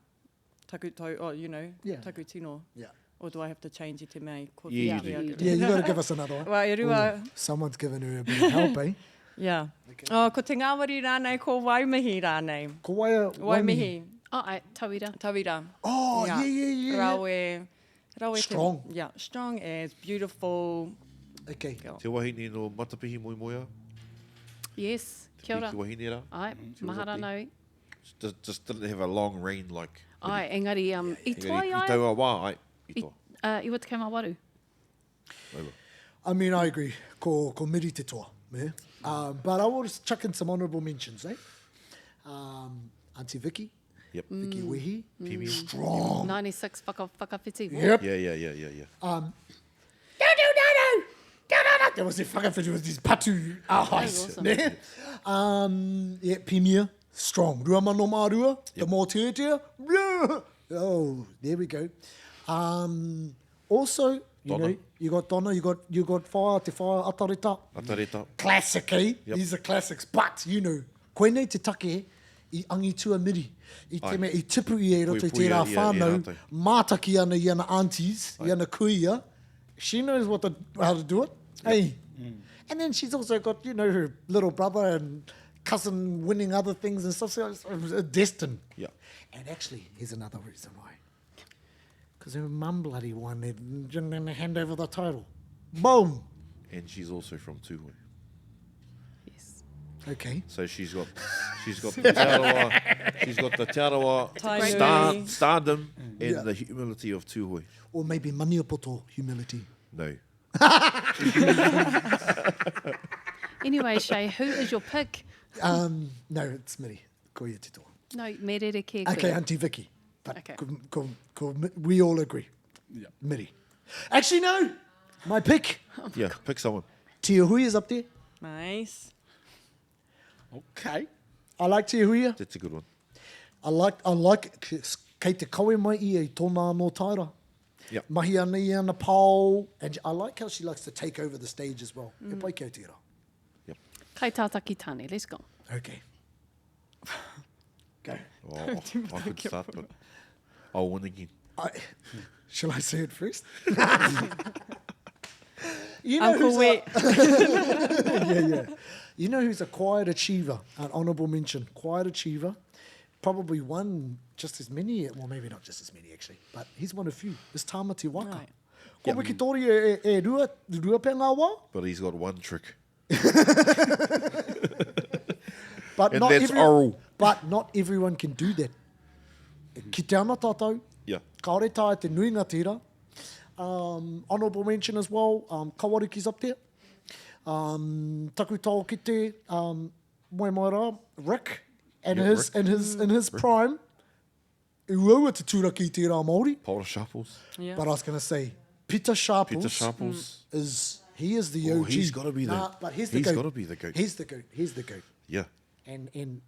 Speaker 5: Taku tau, oh, you know,
Speaker 1: Yeah.
Speaker 5: taku tino.
Speaker 1: Yeah.
Speaker 5: Or do I have to change i te mea i ko
Speaker 2: Yeah, you
Speaker 5: whiria
Speaker 2: do.
Speaker 5: ake?
Speaker 1: Yeah, you got to give us another one.
Speaker 5: Well, e rua,
Speaker 1: Someone's given her a bit of help, eh?
Speaker 5: yeah. Oh, ko te ngāwari rānei, ko Waimihi rānei.
Speaker 1: Ko waia,
Speaker 5: Waimihi,
Speaker 3: Oh, ai, tauira.
Speaker 5: tauira.
Speaker 1: Oh, yeah, yeah, yeah. yeah.
Speaker 5: Rawe, rawe te-
Speaker 1: Strong.
Speaker 5: yeah, strong as, beautiful.
Speaker 1: Okay.
Speaker 2: Te wahine no Matapihi Moemoeā.
Speaker 3: Yes.
Speaker 2: Te
Speaker 3: Kia ora.
Speaker 2: piki wahine rā.
Speaker 3: Ai,
Speaker 2: She was up
Speaker 3: mahara
Speaker 2: there.
Speaker 3: nau.
Speaker 2: Just, just didn't have a long reign like.
Speaker 3: Ai, engari, um, i
Speaker 2: Engari,
Speaker 3: toa
Speaker 2: i
Speaker 3: ai,
Speaker 2: taua wā, ai, i
Speaker 3: i,
Speaker 2: toa.
Speaker 3: uh, 98.
Speaker 2: Over.
Speaker 1: I mean, I agree. Ko, ko Miri te toa. Yeah? Um, but I will just chuck in some honourable mentions, eh? Um, Auntie Vicky.
Speaker 2: Yep.
Speaker 1: Vicky Wehi.
Speaker 2: Pimi.
Speaker 1: Strong.
Speaker 3: 96 whaka, whakawhiti.
Speaker 1: Yep.
Speaker 2: Yeah, yeah, yeah, yeah, yeah.
Speaker 1: No, no, no, no. No, no, no. There was a fucking it was these patu ahais.
Speaker 3: awesome.
Speaker 1: Ne? Um, yeah, Pimia, strong. Rua mano mā rua, the more tētea. Yeah. Oh, there we go. Um, also, you
Speaker 2: Donna.
Speaker 1: know, you got Donna, you got you got Whaea, Te Whaea Atareta.
Speaker 2: Atareta.
Speaker 1: Classic, eh?
Speaker 2: Yep.
Speaker 1: These are classics. But, you know, koinei te take i angitua miri. I te
Speaker 2: Ai.
Speaker 1: mea, i tipu ia i roto i
Speaker 2: Puipuia
Speaker 1: tērā
Speaker 2: ia e
Speaker 1: whānau,
Speaker 2: rātou.
Speaker 1: mātaki ana i ana aunties, i ana kuia. She knows what to, how to do it. Hey. And then she's also got, you know, her little brother and cousin winning other things and stuff. So it's, it's destined.
Speaker 2: Yeah.
Speaker 1: And actually, here's another reason why. Because her mum bloody won it and didn't hand over the title. Boom.
Speaker 2: And she's also from Tūhoe.
Speaker 3: Yes.
Speaker 1: Okay.
Speaker 2: So she's got she's got the Te Arawa, she's got the Te Arawa
Speaker 5: Tainui.
Speaker 2: star, stardom and
Speaker 1: Yeah.
Speaker 2: the humility of Tūhoe.
Speaker 1: Or maybe Maniapoto humility.
Speaker 2: No.
Speaker 3: Anyway, Shay, who is your pick?
Speaker 1: Um, no, it's Miri. Ko ia te toa.
Speaker 3: No, me rere kē koe.
Speaker 1: Okay, Auntie Vicky. But
Speaker 3: Okay.
Speaker 1: ko, ko, ko, we all agree.
Speaker 4: Yeah.
Speaker 1: Miri. Actually, no. My pick.
Speaker 2: Yeah, pick someone.
Speaker 1: Tia Hui is up there.
Speaker 5: Nice.
Speaker 4: Okay.
Speaker 1: I like Tia Huia.
Speaker 2: That's a good one.
Speaker 1: I like, I like, kei te kawe mai ia i tōna anō taera.
Speaker 2: Yep.
Speaker 1: Mahi ana i ana pao. And I like how she likes to take over the stage as well. E pai ki au tērā.
Speaker 2: Yep.
Speaker 3: Kai tātaki tāne, let's go.
Speaker 1: Okay. Go.
Speaker 2: Oh, I could start, but I'll win again.
Speaker 1: I, shall I say it first? you know
Speaker 5: Uncle
Speaker 1: who's a,
Speaker 5: Wet.
Speaker 1: yeah, yeah. You know who's a quiet achiever, an honourable mention, quiet achiever, probably won just as many, well, maybe not just as many actually, but he's won a few. It's Tamati Waka.
Speaker 5: Right.
Speaker 1: Ko Wikitoria e, e rua, rua pea ngā wā,
Speaker 2: But he's got one trick.
Speaker 1: but
Speaker 2: And
Speaker 1: not
Speaker 2: that's
Speaker 1: every,
Speaker 2: oral.
Speaker 1: But not everyone can do that. Ki te ana tātou,
Speaker 2: Yeah.
Speaker 1: Kāore taea te nuinga tērā. Um, honourable mention as well, um, Kawariki's up there. Um, taku tao ki te, um, moe mai rā, Rick, and
Speaker 2: Yeah,
Speaker 1: his,
Speaker 2: Rick.
Speaker 1: in his, in his prime, i uaua te tūraki i tērā Māori.
Speaker 2: Paora Sharples.
Speaker 5: Yeah.
Speaker 1: But I was going to say, Pita Sharples.
Speaker 2: Pita Sharples.
Speaker 1: Is, he is the
Speaker 2: Oh,
Speaker 1: OG.
Speaker 2: he's gotta be the-
Speaker 1: Nah, but he's the
Speaker 2: he's
Speaker 1: goat.
Speaker 2: gotta be the goat.
Speaker 1: He's the goat. He's the goat.
Speaker 2: Yeah.
Speaker 1: And, and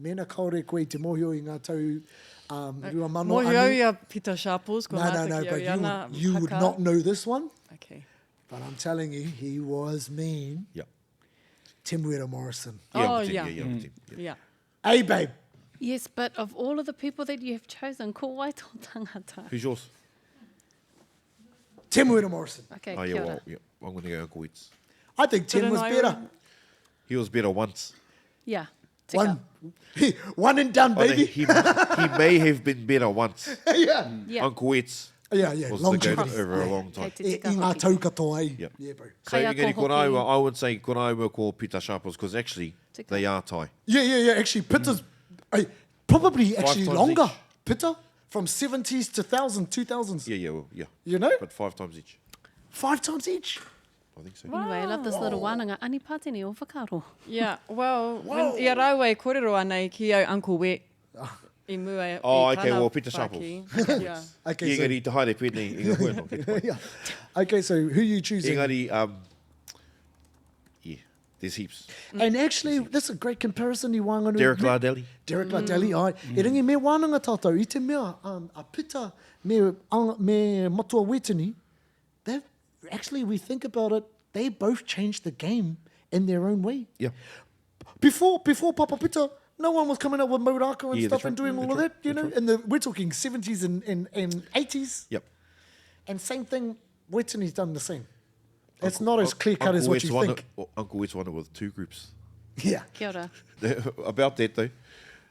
Speaker 1: mēnā kāore koe i te mōhio i ngā tau um, 2000.
Speaker 5: Mōhio
Speaker 1: ani-
Speaker 5: i a Pita Sharples, ko
Speaker 1: No, no, no,
Speaker 5: mātaki au
Speaker 1: but
Speaker 5: i
Speaker 1: you
Speaker 5: ana
Speaker 1: would, you would
Speaker 5: haka.
Speaker 1: not know this one.
Speaker 5: Okay.
Speaker 1: But I'm telling you, he was mean.
Speaker 2: Yeah.
Speaker 1: Temuera Morrison.
Speaker 2: Yeah,
Speaker 5: Oh,
Speaker 2: I'm
Speaker 5: yeah.
Speaker 2: yeah. Yeah, yeah, yeah.
Speaker 5: Yeah.
Speaker 1: Hey, babe.
Speaker 3: Yes, but of all of the people that you have chosen, ko wai tō tangata?
Speaker 2: Who's yours?
Speaker 1: Temuera Morrison.
Speaker 3: Okay,
Speaker 2: Oh, yeah,
Speaker 3: kia ora.
Speaker 2: well, yeah. I'm going to go Uncle Wits.
Speaker 1: I think Tim
Speaker 5: Didn't
Speaker 1: was
Speaker 5: I
Speaker 1: better.
Speaker 5: rem-
Speaker 2: He was better once.
Speaker 3: Yeah. Tika.
Speaker 1: One, one and done,
Speaker 2: Oh, no,
Speaker 1: baby.
Speaker 2: he, he may have been better once.
Speaker 1: yeah.
Speaker 3: Yeah.
Speaker 2: Uncle Wits
Speaker 1: Yeah, yeah.
Speaker 2: was the goat
Speaker 1: Longevity.
Speaker 2: over a long time.
Speaker 3: Kei te
Speaker 1: E,
Speaker 3: tika
Speaker 1: i ngā
Speaker 3: hoki.
Speaker 1: tau katoa, eh?
Speaker 2: Yep.
Speaker 1: Yeah, bro.
Speaker 2: So
Speaker 3: Kaiako
Speaker 2: engari ko
Speaker 3: hoki.
Speaker 2: rāua, I would say ko rāua ko Pita Sharples, because actually
Speaker 3: Tika.
Speaker 2: they are tie.
Speaker 1: Yeah, yeah, yeah. Actually, Pita's eh, probably actually
Speaker 2: times
Speaker 1: longer.
Speaker 2: each.
Speaker 1: Pita, from 70s to 1000, 2000s.
Speaker 2: Yeah, yeah, well, yeah.
Speaker 1: You know?
Speaker 2: But five times each.
Speaker 1: Five times each.
Speaker 2: I think so.
Speaker 3: Anyway, I love this little wānanga. Ani pātene o whakaaro.
Speaker 5: Yeah, well, when, i a rāua e kōrero ana i ki au Uncle Wet i mua i
Speaker 2: Oh, okay,
Speaker 5: tana
Speaker 2: well, Peter
Speaker 5: whaki.
Speaker 2: Sharples.
Speaker 5: Yeah.
Speaker 1: Okay, so,
Speaker 2: Engari te haere pēnei i ngā hua no, kei te pai.
Speaker 1: yeah. Okay, so who you choosing?
Speaker 2: Engari, um, yeah, there's heaps.
Speaker 1: And actually, that's a great comparison i wānganui.
Speaker 2: Derek
Speaker 1: Me-
Speaker 2: Lardelli.
Speaker 1: Derek Lardelli, ai. E ringi me wānanga tātou, i te mea, um, a Pita me, ang, me Matua Wetini, they've, actually, we think about it, they both changed the game in their own way.
Speaker 2: Yeah.
Speaker 1: Before, before Papa Pita, no one was coming up with Mauraka and
Speaker 2: Yeah,
Speaker 1: stuff
Speaker 2: that's
Speaker 1: and
Speaker 2: right.
Speaker 1: doing all
Speaker 2: That's
Speaker 1: of
Speaker 2: right.
Speaker 1: that, you
Speaker 2: That's
Speaker 1: know?
Speaker 2: right.
Speaker 1: And the, we're talking 70s and, and, and 80s.
Speaker 2: Yep.
Speaker 1: And same thing, Wetini's done the same. It's not as clear cut
Speaker 2: Uncle
Speaker 1: as what
Speaker 2: Wes
Speaker 1: you
Speaker 2: won
Speaker 1: think.
Speaker 2: It, well, Uncle Wes won it with two groups.
Speaker 1: Yeah.
Speaker 3: Kia ora.
Speaker 2: About that though,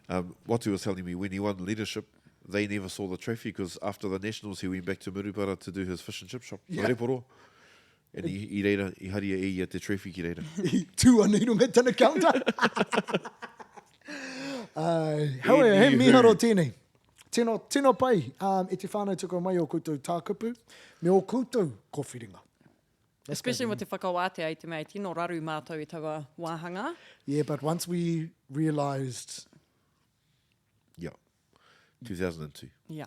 Speaker 2: um, Watu was telling me when he won leadership, they never saw the trophy because after the nationals he went back to Murupara to do his fish and chip shop.
Speaker 1: Yeah.
Speaker 2: Reporoa. And i, i reira, i haria e ia te trophy ki reira.
Speaker 1: Tū ana i runga i tana counter. Uh, heoi, he
Speaker 2: Anywho.
Speaker 1: miharo tēnei. Tino, tino pai um, e te whānau tuku mai o koutou tākupu me o koutou kōwhiringa.
Speaker 5: Especially mo te whakawātea i te mea i tino raru mātou i taua wāhanga.
Speaker 1: Yeah, but once we realised
Speaker 2: Yeah. 2002.
Speaker 5: Yeah.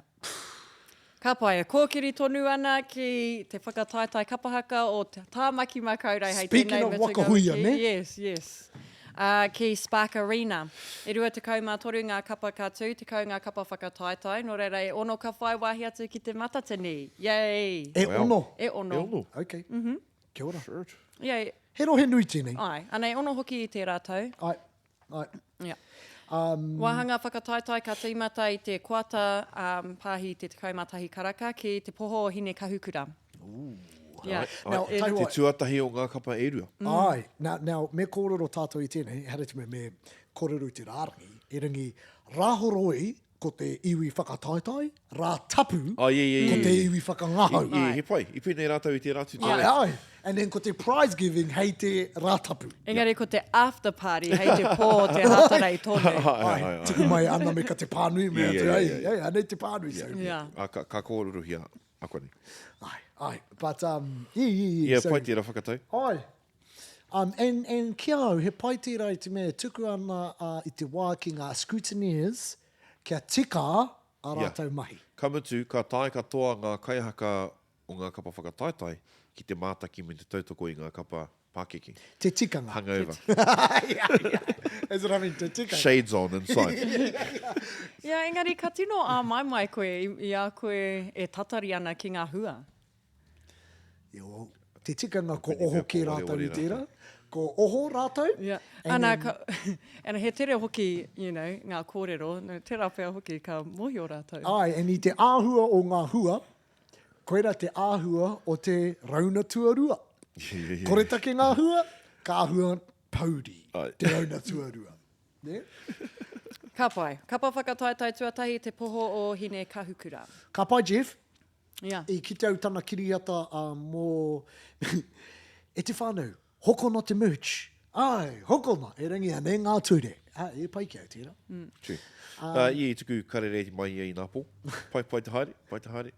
Speaker 5: Ka pai, e kōkiri tonu ana ki te whakataetae kapa haka o Tāmaki Makaurau hei
Speaker 1: Speaking
Speaker 5: tēnei
Speaker 1: of
Speaker 5: mutunga
Speaker 1: waka huia,
Speaker 5: wiki.
Speaker 1: ne?
Speaker 5: Yes, yes. Uh, ki Spark Arena. E 23 ngā kapa ka tū, 10 ngā kapa whakataetae, nō reira e ono ka whai wāhi atu ki te Matatini. Yay!
Speaker 1: E
Speaker 2: Wow.
Speaker 1: ono.
Speaker 5: E ono.
Speaker 2: E ono.
Speaker 1: Okay. Mm -hmm. Kia ora.
Speaker 2: Sure.
Speaker 5: Yeah,
Speaker 1: He rohe nui tēnei.
Speaker 5: ai. Ana e ono hoki i tērā tau.
Speaker 1: Ai, ai.
Speaker 5: Yeah. Um, Wāhanga whakataetae ka tīmata i te koata um, pāhi te 11 karaka ki te poho o Hine Kahukura. Ooh. Yeah.
Speaker 1: Now,
Speaker 2: Ai,
Speaker 1: tell you
Speaker 2: te
Speaker 1: what.
Speaker 2: tuatahi o ngā kapa e rua.
Speaker 1: Mm. Ai, now, now, me kōrero tātou i tēnei, ehara te mea me kōrero i te rārangi, erangi rāhoroi ko te iwi whakataetae, rā tapu
Speaker 2: Oh, yeah, yeah,
Speaker 1: ko
Speaker 2: yeah,
Speaker 1: te
Speaker 2: yeah.
Speaker 1: iwi whakangahau.
Speaker 2: I, i, he pai. I pēnei rātou i tērā atu
Speaker 1: Ai,
Speaker 2: tau.
Speaker 1: ai. And then ko te prize giving hei te rā tapu.
Speaker 5: Engari ko te after party hei te pō o te Hātarei tonu.
Speaker 2: Ai, ai,
Speaker 1: Ai,
Speaker 2: ai.
Speaker 1: tuku mai ana me ka te pānui me
Speaker 2: Yeah,
Speaker 1: atu,
Speaker 2: yeah,
Speaker 1: ai,
Speaker 2: yeah, yeah.
Speaker 1: ai, anei te pānui. So,
Speaker 5: Yeah.
Speaker 2: Ah, ka, ka kōrerohia akone.
Speaker 1: Ai, ai. But, um, yeah, yeah, yeah.
Speaker 2: Yeah,
Speaker 1: So-
Speaker 2: pai tērā whakatau.
Speaker 1: Ai. Um, and, and ki au, he pai tērā i te mea e tuku ana uh, i te wā ki ngā scrutineers kia tika a
Speaker 2: Yeah.
Speaker 1: rātou mahi.
Speaker 2: Ka mutu, ka tae katoa ngā kaihaka o ngā kapa whakataetae ki te mātaki me te tautoko i ngā kapa pākeke.
Speaker 1: Te tikanga.
Speaker 2: Hangover.
Speaker 1: yeah, yeah. That's what I mean, te tikanga.
Speaker 2: Shades on inside.
Speaker 5: Yeah, engari ka tino āmaimai koe i, i a koe e tatari ana ki ngā hua.
Speaker 1: Yeah, well, te tikanga ko
Speaker 2: Pēnei
Speaker 1: oho
Speaker 2: pea
Speaker 1: kē
Speaker 2: ko
Speaker 1: rātou
Speaker 2: wareware
Speaker 1: i tērā. Ko oho rātou.
Speaker 5: Yeah.
Speaker 1: And
Speaker 5: Ana,
Speaker 1: then-
Speaker 5: ka, ana he tere hoki, you know, ngā kōrero, no, tērā pea hoki ka mōhio rātou.
Speaker 1: Ai, and i te āhua o ngā hua, koira te āhua o te rauna tuarua. Koretake ngā hua, ka āhua pouri
Speaker 2: Ai.
Speaker 1: te rauna tuarua. Ne?
Speaker 5: Ka pai. Kapa whakataetae tuatahi te poho o Hine Kahukura.
Speaker 1: Ka pai, Jeff.
Speaker 5: Yeah.
Speaker 1: I kite au tana kiriata uh, mō... e te whānau, hokona te merch. Ai, hokona, e rangi anei ngā ture. Ah, e pai ki au tērā.
Speaker 5: Mm.
Speaker 2: True. Uh, yeah, i tuku karere mai ia i Nāpō. Pai, pai te haere, pai te haere.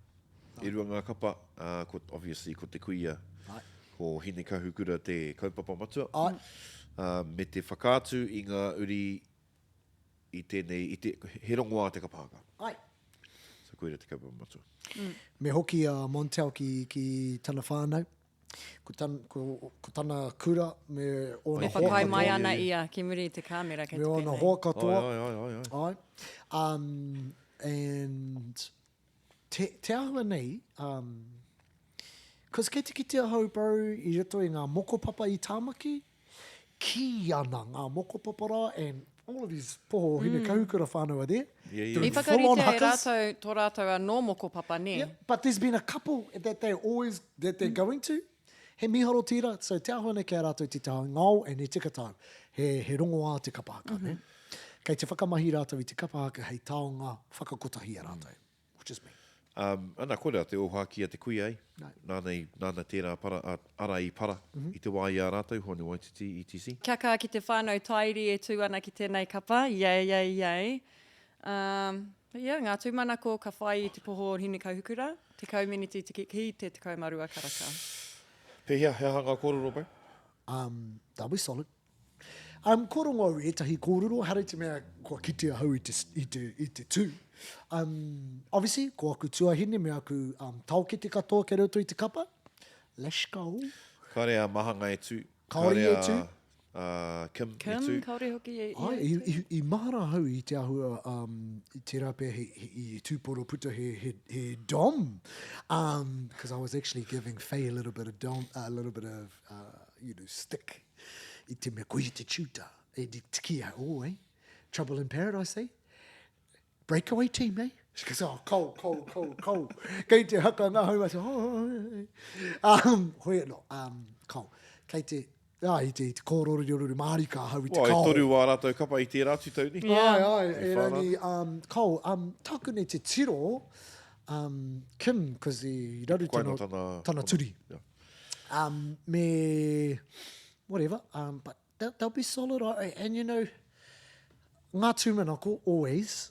Speaker 2: E rua ngā kapa, uh, ko, obviously, ko te kuia,
Speaker 1: Ai.
Speaker 2: ko Hine Kahukura te kaupapa matua.
Speaker 1: Ai.
Speaker 2: Uh, me te whakaatu i ngā uri i tēnei, i te, he rongoā te kapa haka.
Speaker 1: Ai.
Speaker 2: So koira te kaupapa matua.
Speaker 1: Mm. Me hoki a Montel ki, ki tana whānau. Ko, tan, ko, ko tana kura me ōna hoa katoa.
Speaker 5: E whakaae mai ana ia ki muri i te kāmera kei te
Speaker 1: pēnei. Me ōna hoa katoa.
Speaker 2: Ai, ai, ai, ai.
Speaker 1: Ai. Um, and te, te āhua nei, um, cause kei te kite ahau bro i roto i ngā mokopapa i Tāmaki, kī ana ngā mokopapa rā and all of these poho o Hinekahukura whānau are there.
Speaker 2: Yeah, yeah.
Speaker 5: I
Speaker 1: Doing full on
Speaker 5: whakaritea e
Speaker 1: hakas.
Speaker 5: rātou tō rātou anō mokopapa, nē?
Speaker 1: Yeah, but there's been a couple that they always, that they're going to. He mīharo tērā, so te āhua nei ki a rātou te taha ngao and he tika tāu. He, he rongoā te kapa haka, mm -hmm. ne? Kei te whakamahi rātou i te kapa haka hei taonga whakakotahi i a rātou, mm. which is me.
Speaker 2: Um, ana, koira te ōhākī a te kuia, eh?
Speaker 1: No.
Speaker 2: Nāna, i, nāna tērā para, a, ara i para mm -hmm. i te wā i a rātou, Hone Waititi, etc.
Speaker 5: Kia kaha ki te whānau Tairi e tū ana ki tēnei kapa, yay, yay, yay. Um, but yeah, ngā tūmanako ka whai i te poho o Hinekauhukura, 10 miniti te ki te 12 karaka.
Speaker 2: Pēhea, he aha ngā kōrero, bro?
Speaker 1: Um, that'll be solid. Um, kua rongo au ētahi kōrero, ehara i te mea kua kite ahau i te, i te, i te tū. Um, obviously, ko aku tuahine me aku um, taokete katoa kei roto i te kapa. Let's go.
Speaker 2: Kāre a Mahanga e tū.
Speaker 1: Kāore e tū.
Speaker 2: A Kim,
Speaker 5: Kim
Speaker 2: e tū.
Speaker 5: Kāore hoki e,
Speaker 1: Ai, i, i, i mahara ahau i te āhua, um, i tērā pea he, he, i tūporo puta he, he, he dom. Um, cause I was actually giving Faye a little bit of dom, a little bit of, uh, you know, stick. I te mea, koia te tutor. E te ki a, oh, eh? Trouble in paradise, eh? Breakaway team, eh? She goes, oh, cold, cold, cold, cold. Kei te haka ngā hau, I said, oh, oh, oh. Um, hoi anō, um, cold. Kei te, ah, i te, i te kōrororori mārika ahau i te
Speaker 2: Well,
Speaker 1: kao.
Speaker 2: e toru wā rātou kapa i tērā atu tau nei.
Speaker 1: Yeah. Ai, ai,
Speaker 2: E whā
Speaker 1: erangi, um, cold. Um, tāku nei te tiro, um, Kim, cause i raru
Speaker 2: Koina
Speaker 1: tana,
Speaker 2: tana,
Speaker 1: tana turi.
Speaker 2: Yeah.
Speaker 1: Um, me, whatever, um, but they'll, they'll be solid. I, and you know, ngā tūmanako, always,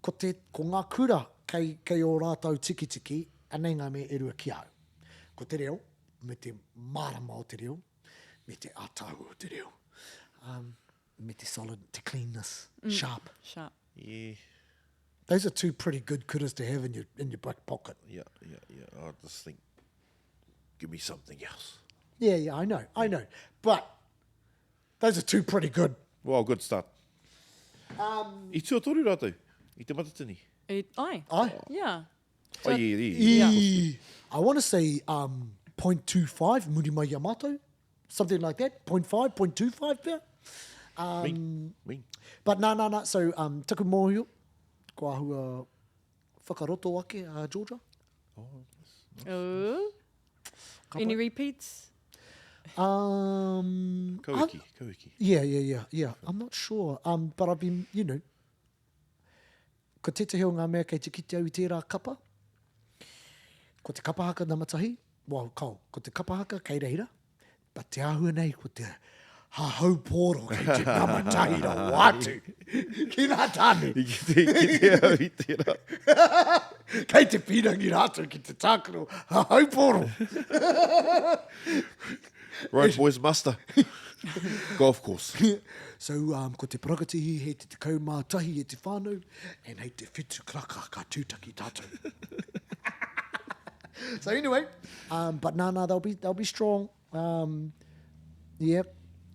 Speaker 1: ko, te, ko ngā kura kei, kei ō rātou tikitiki, anei ngā mea e rua ki au. Ko te reo, me te mārama o te reo, me te ātaahua o te reo. Um, me te solid, te cleanness, mm. sharp.
Speaker 5: Sharp.
Speaker 2: Yeah.
Speaker 1: Those are two pretty good kuras to have in your, in your back pocket.
Speaker 2: Yeah, yeah, yeah. I just think give me something else.
Speaker 1: Yeah, yeah, I know, I know. But those are two pretty good.
Speaker 2: Well, good start. Um, I tuatoru rātou, i te matatini.
Speaker 5: I, ai.
Speaker 1: Ai.
Speaker 5: Yeah.
Speaker 2: Ai, i, i,
Speaker 1: I, I want to say um, 0.25 muri mai i a mātou. Something like that. 0.5, 0.25 pea.
Speaker 2: Um, mean, mean.
Speaker 1: But nā, nā, nā. So, um, taku mōhio, ko ahua whakaroto ake a Georgia.
Speaker 2: Oh,
Speaker 5: nice. Ooh. Any repeats?
Speaker 1: Um,
Speaker 2: Kauiki, Kauiki.
Speaker 1: Yeah, yeah, yeah, yeah. I'm not sure. Um, but I've been, you know, ko tētahi o ngā mea kei te kite au i tērā kapa, ko te kapa haka nama tahi, well, kao, ko te kapa haka kei reira, But te āhua nei ko te hahau pōro kei te nama tahi rawa atu ki ngā tāne.
Speaker 2: I kite, i kite au i tērā.
Speaker 1: Kei te pīrangi rātou ki te tākaro hahau pōro.
Speaker 2: Right boys muster. Golf course.
Speaker 1: So um, ko te parakatihi hei te 11 e te whānau and hei te whitu karaka ka tūtaki tātou. so anyway, um, but nā, nā, they'll be, they'll be strong. Um, yep.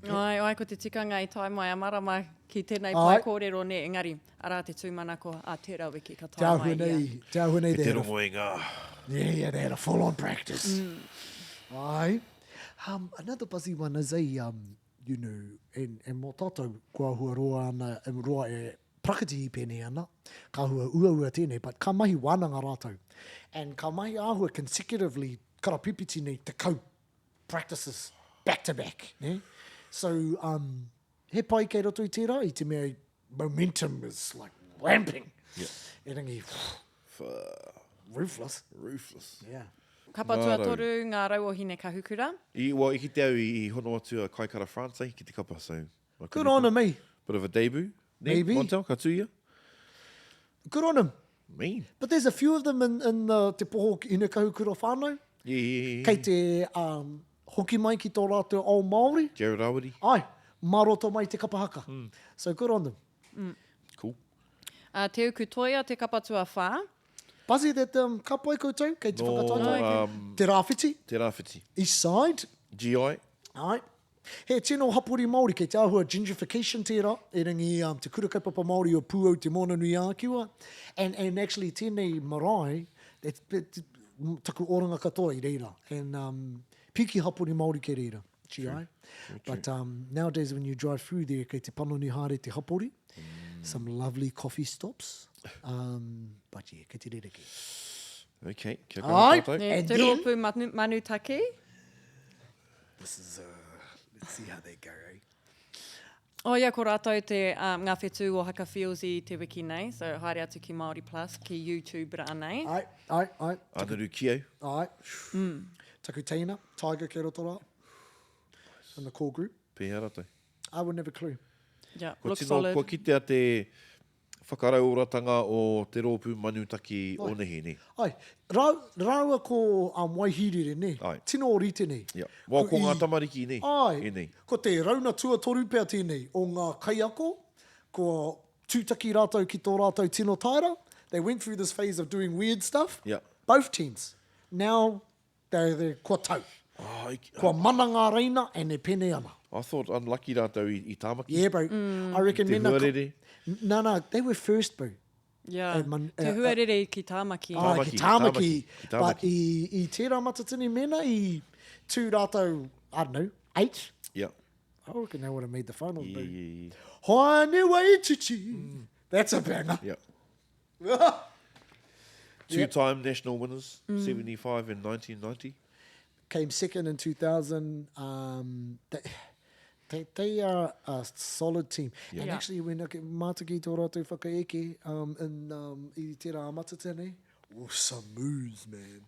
Speaker 5: Ai, ai, ko te tikanga i tae mai a Marama ki tēnei pae kōrero, nē, engari, arā te tūmanako a tērā wiki ka tae mai ia.
Speaker 1: Te āhua nei,
Speaker 2: te rongo i ngā.
Speaker 1: Yeah, yeah, they had a full-on practice. Mm. Ai. Um, another buzzy one is a, um, you know, and, and mō tātou, kua hua roa ana, roa e Prakati i pēnei ana, ka hua uaua tēnei, but ka mahi wānanga rātou. And ka mahi āhua consecutively karapipiti nei 10 practices back to back. Ne? So, um, he pai kei roto i tērā, i te mea momentum is like ramping.
Speaker 2: Yeah.
Speaker 1: Erangi, ruthless.
Speaker 2: Ruthless.
Speaker 1: Yeah.
Speaker 5: Kapa tuatoru, ngā rau o Hinekahukura.
Speaker 2: I, well, i kite au i, i hono atu a Kaikara France eh, ki te kapa, so
Speaker 1: Good on him, eh?
Speaker 2: Bit of a debut. Ne?
Speaker 1: Maybe.
Speaker 2: Montel, ka tū ia.
Speaker 1: Good on him.
Speaker 2: Mean.
Speaker 1: But there's a few of them in, in the Te Poho Hinekahukura whānau.
Speaker 2: Yeah, yeah, yeah.
Speaker 1: Kei te um, hoki mai ki tō rātou ao Māori.
Speaker 2: Jared Awiri.
Speaker 1: Ai. Mā roto mai te kapa haka. So good on them.
Speaker 2: Cool.
Speaker 5: Uh, Te Uku Toia, te kapa tuawhā.
Speaker 1: Buzzy that um, ka pai koutou, kei te
Speaker 2: Nō,
Speaker 1: whakataetae.
Speaker 2: um,
Speaker 1: Te Rāwhiti.
Speaker 2: Te Rāwhiti.
Speaker 1: East side.
Speaker 2: GI.
Speaker 1: Ai. He tino hapori Māori, kei te āhua gentrification tērā, erangi um, te kura kaupapa Māori o Pūau Te Moananui-a-Kiwa. And, and actually tēnei marae, it, it, taku oranga katoa i reira. And um, piki hapori Māori kei reira, GI. True. True. But um, nowadays when you drive through there, kei te panoni haere te hapori. Mm. Some lovely coffee stops. Um, but yeah, kei te rerekē.
Speaker 2: Okay, kia kaha tātou.
Speaker 5: And Te rōpū manu, Manutaki.
Speaker 1: This is, uh, let's see how they go, eh?
Speaker 5: Oh yeah, ko rātou te, um, ngā whetū o Haka Feels i te wiki nei, so haere atu ki Māori Plus, ki YouTube rānei.
Speaker 1: Ai, ai, ai.
Speaker 2: Anaru ki au.
Speaker 1: Ai. Mm. Taku teina, Tiger kei roto rā. In the core group.
Speaker 2: Pēhea rātou?
Speaker 1: I would never clue.
Speaker 5: Yeah,
Speaker 2: Kua
Speaker 5: look
Speaker 2: tino,
Speaker 5: solid.
Speaker 2: kua kitea te whakarauoratanga o te rōpū manutaki o nehe, nē?
Speaker 1: Ai, rā, rāua ko um, Waihīrere, nē?
Speaker 2: Ai.
Speaker 1: Tino ōrite nei.
Speaker 2: Yeah. Well, ko ngā
Speaker 1: i-
Speaker 2: tamariki, nē?
Speaker 1: Ai,
Speaker 2: Ēnei.
Speaker 1: ko te rauna tuatoru pea tēnei o ngā kaiako, kua tūtaki rātou ki tō rātou tino taera. They went through this phase of doing weird stuff.
Speaker 2: Yeah.
Speaker 1: Both teams. Now, They, they, kua tau.
Speaker 2: Oh, I,
Speaker 1: Kua mana ngā reina and e pene ana.
Speaker 2: I thought unlucky rātou i, i Tāmaki.
Speaker 1: Yeah, bro. Mm. I reckon
Speaker 2: Te
Speaker 1: mena...
Speaker 2: huarere.
Speaker 1: No, no, they were first, bro.
Speaker 5: Yeah.
Speaker 1: Eh, man,
Speaker 5: Te
Speaker 1: eh,
Speaker 5: huarere ki Tāmaki.
Speaker 1: Ah,
Speaker 2: Tāmaki,
Speaker 1: ki Tāmaki.
Speaker 2: Tāmaki, ki Tāmaki.
Speaker 1: But i, i tērā matatini mena i tū rātou, I don't know, eight?
Speaker 2: Yeah.
Speaker 1: I reckon they would have made the finals,
Speaker 2: Yeah,
Speaker 1: bro.
Speaker 2: yeah, yeah.
Speaker 1: Haane Waititi. That's a banger.
Speaker 2: Yeah. Two-time national winners, 75 and 1990.
Speaker 1: Came second in 2000. Um, they, they, they are a solid team. And
Speaker 5: Yeah.
Speaker 1: actually, when I get mātaki tō rātou whakaeke um, in, um, i tērā matatini, oh, some moves, man.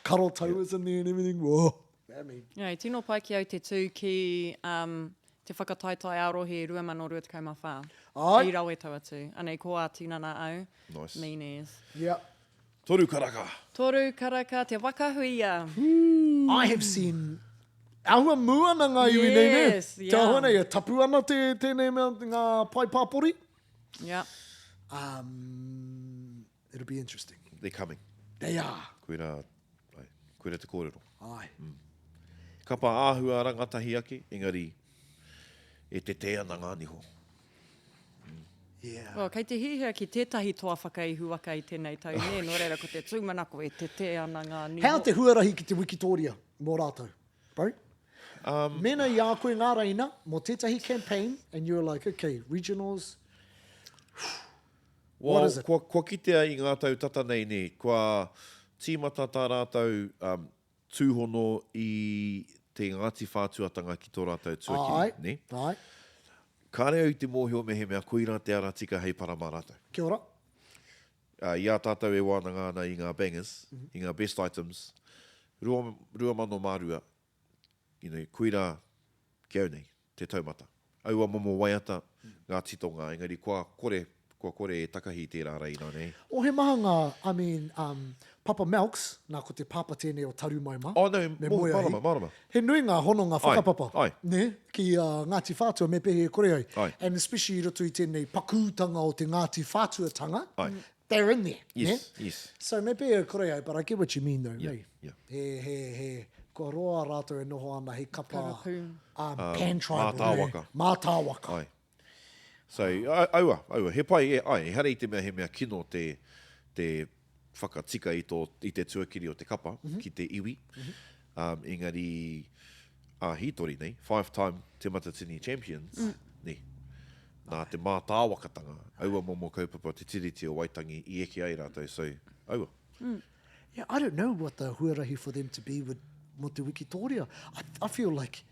Speaker 1: Karo tauas in there and everything. Whoa. I mean,
Speaker 5: Yeah, i tino pai ki au te tū ki um, te whakataetae ā-rohe 2024.
Speaker 1: Ai.
Speaker 5: I rawe tau atu. Anei, ko ā tinana au.
Speaker 2: Nice.
Speaker 5: Mean as.
Speaker 1: yeah.
Speaker 2: Toru karaka.
Speaker 5: Toru karaka, te waka huia.
Speaker 1: I have seen Āhua mū ana ngā iwi nei, nē?
Speaker 5: Yes,
Speaker 1: Te
Speaker 5: yeah.
Speaker 1: āhua nei, e tapu ana te, tēnei mea, ngā pae pāpori.
Speaker 5: Yeah.
Speaker 1: Um, it'll be interesting.
Speaker 2: They're coming.
Speaker 1: They are.
Speaker 2: Koirā, ai, koirā te kōrero.
Speaker 1: Ai.
Speaker 2: Kapa āhua rangatahi ake, engari e tetē ana ngā niho.
Speaker 1: Yeah.
Speaker 5: Well, kei te hiahia ki tētahi toa whakaihuwaka i tēnei tau, nē, nō reira ko te tūmanako e tetē ana ngā niho.
Speaker 1: Hea te huarahi ki te wikitōria mō rātou, bro? Um, Mēnā i a koe ngā reina mō tētahi campaign and you're like, okay, regionals,
Speaker 2: Well,
Speaker 1: What is it?
Speaker 2: Kua, kua kitea i ngā tau tata nei, nē, kua tīmata tā rātou um, tūhono i te Ngāti Whātuatanga ki tō rātou tuakiri,
Speaker 1: Āe,
Speaker 2: nē?
Speaker 1: āe.
Speaker 2: Kāre au i te mōhio mehemea koirā te ara tika hei para mā rātou.
Speaker 1: Kia ora.
Speaker 2: Uh, i a tātou e wānanga ana i ngā bangers, mm -hmm. i ngā best items, 2002, you know, koirā ki au nei, te taumata. Aua momo waiata, ngā titonga, engari kua kore, kua kore e takahi tērā ara ināianei.
Speaker 1: Oh, he maha ngā, I mean, um, Papa Melks, nā ko te pāpā tēnei o Tarumai mā.
Speaker 2: Oh, no,
Speaker 1: me
Speaker 2: mō,
Speaker 1: Moeahi.
Speaker 2: mārama, mārama.
Speaker 1: He nui ngā hononga whakapapa,
Speaker 2: Ai, ai.
Speaker 1: nē, ki uh, Ngāti Whātua me pēhea e kore ai.
Speaker 2: Ai.
Speaker 1: And especially i roto i tēnei pakūtanga o te Ngāti Whātuatanga,
Speaker 2: Ai.
Speaker 1: they're in there,
Speaker 2: Yes,
Speaker 1: nē?
Speaker 2: yes.
Speaker 1: So me pēhea e kore ai, but I get what you mean though,
Speaker 2: Yeah,
Speaker 1: nē?
Speaker 2: yeah.
Speaker 1: He, he, he, kua roa rātou e noho ana hei kapa,
Speaker 5: Karapū.
Speaker 1: um, pan-tribal.
Speaker 2: mātāwaka.
Speaker 1: Nē? Mātāwaka.
Speaker 2: Ai. So, aua, aua, he pai, e, ai, ehara i te mea he mea kino te, te whakatika i, tō, i te tuakiri o te kapa mm -hmm. ki te iwi. Mm -hmm. um, engari, a hītori nei, five time Te Matatini champions, mm. nei, nā te mātāwakatanga, aua momo kaupapa te Tiriti o Waitangi i eke ai rātou, so, aua.
Speaker 1: Mm. Yeah, I don't know what the huarahi for them to be with mō te Wikitoria. I, I feel like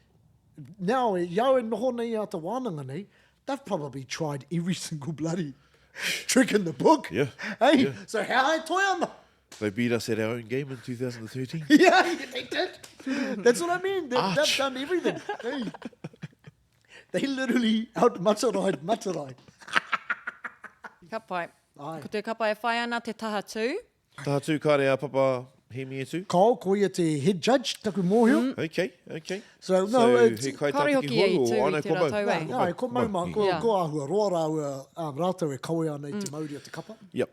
Speaker 1: now, i au e noho nei a te wānanga nei, they've probably tried every single bloody trick in the book.
Speaker 2: Yeah.
Speaker 1: Hey,
Speaker 2: yeah.
Speaker 1: so how e toe ana?
Speaker 2: They beat us at our own game in 2013.
Speaker 1: yeah, they did. That's what I mean. They, they've done everything. Hey. They literally out matarai matarai.
Speaker 5: Ka pai.
Speaker 1: Ai.
Speaker 5: Ko te kapa e whai ana te taha tū.
Speaker 2: Taha tū kāre a Papa. Hemi e tū?
Speaker 1: Kao, ko ia te head judge, taku mōhio.
Speaker 2: Mm. Okay, okay.
Speaker 1: So, no,
Speaker 2: so,
Speaker 1: it's,
Speaker 2: he
Speaker 5: Kāore
Speaker 2: kaitātaki
Speaker 5: hoki ia i
Speaker 2: hou
Speaker 5: tū
Speaker 2: o
Speaker 5: i
Speaker 2: ana
Speaker 5: te
Speaker 2: ko
Speaker 5: rā
Speaker 2: Mau?
Speaker 5: tau, eh?
Speaker 1: Nā, nā, ko Mau mā, ko,
Speaker 5: Yeah.
Speaker 1: ko āhua roa rāua, um, rātou e kawe ana i te mauri o te kapa.
Speaker 2: Yep.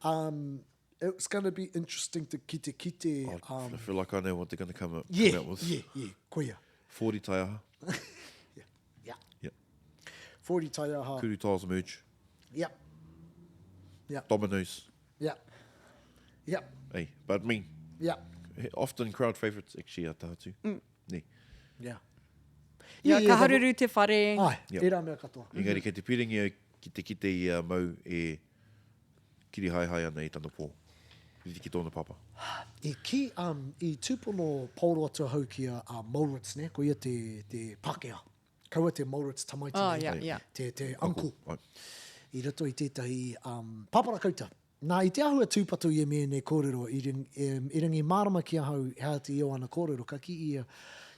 Speaker 1: Um, it's going to be interesting to kite kite.
Speaker 2: I
Speaker 1: Um,
Speaker 2: feel like I know what they're going to come up,
Speaker 1: yeah,
Speaker 2: come out with.
Speaker 1: yeah, yeah, koia.
Speaker 2: 40 taiaha.
Speaker 1: Yeah.
Speaker 2: Yep.
Speaker 1: 40 taiaha.
Speaker 2: Kuru tiles merge.
Speaker 1: Yep. Yep.
Speaker 2: Dominoes.
Speaker 1: Yep. Yep.
Speaker 2: Hey, but me,
Speaker 1: Yep.
Speaker 2: often crowd favourites actually a Tātu. Mm. Nē.
Speaker 1: Yeah.
Speaker 5: Yeah, ka haruru te whare.
Speaker 1: Ai,
Speaker 2: Yep.
Speaker 1: ērā mea katoa.
Speaker 2: Engari kei te piringi au ki te kite i a Mau e kirihaehae ana i tana pō. Rite ki tōna papa.
Speaker 1: I ki, um, i tūpono paoro atu ahau ki a, a Moritz, ne? Ko ia te, te Pākehā. Kaua te Moritz tamaiti
Speaker 5: Oh,
Speaker 1: nei,
Speaker 5: yeah, yeah.
Speaker 1: te, te uncle.
Speaker 2: Ai.
Speaker 1: I roto i tētahi um, paparakauta. Nā, i te āhua tūpato i me ēnei kōrero, i, ring, um, i ringi mārama ki ahau he aha te ia o ana kōrero, ka kī ia,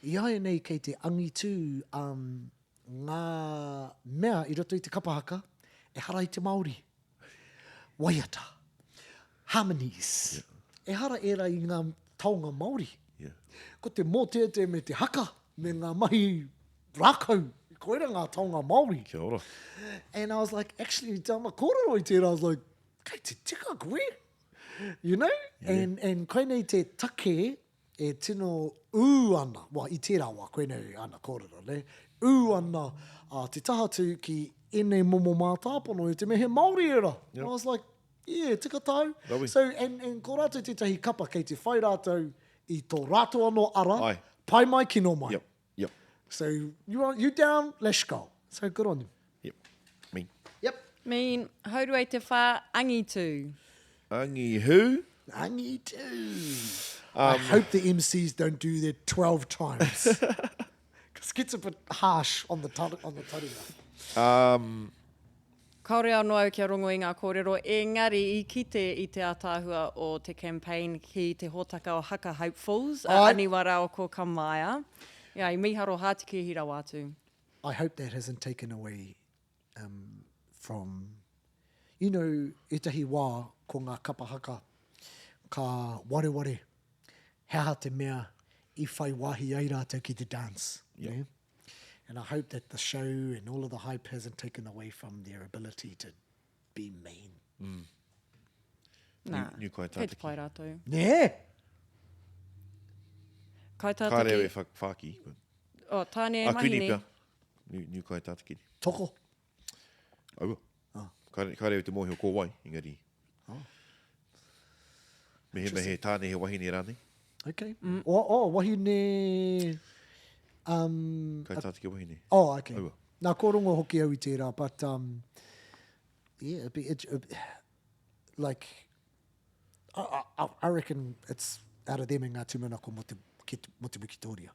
Speaker 1: i a nei kei te angitū um, ngā mea i roto i te kapa haka, ehara i te Māori. Waiata. Harmonies. Yeah. Ehara ērā i ngā taonga Māori.
Speaker 2: Yeah.
Speaker 1: Ko te mōteatea me te haka, me ngā mahi rākau, koira ngā taonga Māori.
Speaker 2: Kia ora.
Speaker 1: And I was like, actually, tana kōrero i tērā, I was like, kei te tika koe. You know? Yeah. And, and koinei te take e tino ū ana, well, i tērā wā, koinei ana kōrero, ne? Ū ana uh, te taha tū ki ēnei momo mātāpono i te mea he Māori ērā. Yep. And I was like, yeah, tika tāu.
Speaker 2: Rawi.
Speaker 1: So, and, and ko rātou tētahi kapa kei te whai rātou i tō rātou anō ara,
Speaker 2: Ai.
Speaker 1: pai mai, kino mai.
Speaker 2: Yep, yep.
Speaker 1: So, you, are, you down, let's go. So, good on you.
Speaker 2: Yep. Me.
Speaker 1: Yep.
Speaker 5: Mean, haurua i te whā, angitu.
Speaker 2: Angi who?
Speaker 1: Angitu. I hope the MCs don't do that 12 times. Because it gets a bit harsh on the, on the taringa.
Speaker 2: Um,
Speaker 5: Kāore anō au kia rongo i ngā kōrero, engari i kite i te ātaahua o te campaign ki te hōtaka o Haka Hopefuls, a
Speaker 1: Ai.
Speaker 5: Aniwa rāua ko Kamaia. Yeah, i mīharo hātikēhi rawa atu.
Speaker 1: I hope that hasn't taken away um, from, you know, ētahi wā ko ngā kapa haka ka wareware he aha te mea i whai wāhi ai rātou ki te dance.
Speaker 2: Yep.
Speaker 1: Yeah? And I hope that the show and all of the hype hasn't taken away from their ability to be mean.
Speaker 2: Mm.
Speaker 5: Nā,
Speaker 2: New, new
Speaker 5: kei te
Speaker 2: kaitātaki.
Speaker 5: pai rātou.
Speaker 1: Nē!
Speaker 5: Kaitātaki.
Speaker 2: Kāre au e whaki. But...
Speaker 5: Oh, tāne e
Speaker 2: Akuni
Speaker 5: mahine.
Speaker 2: pea. New, new kaitātaki.
Speaker 1: Toko.
Speaker 2: Aua.
Speaker 1: Ah.
Speaker 2: Kāre, kāre au te mōhio ko wai, engari.
Speaker 1: Oh.
Speaker 2: Me he, me he tāne, he wahine rānei.
Speaker 1: Okay. Mm. Oh, oh, wahine... Um,
Speaker 2: Kaitātaki wahine.
Speaker 1: Oh, okay.
Speaker 2: Aua.
Speaker 1: Nā, ko rongo hoki au i tērā, but, um, yeah, it'd be, it, it, like, I, I, I reckon it's out of them and ngā tūmanako mo te, ki, mo te Wikitoria.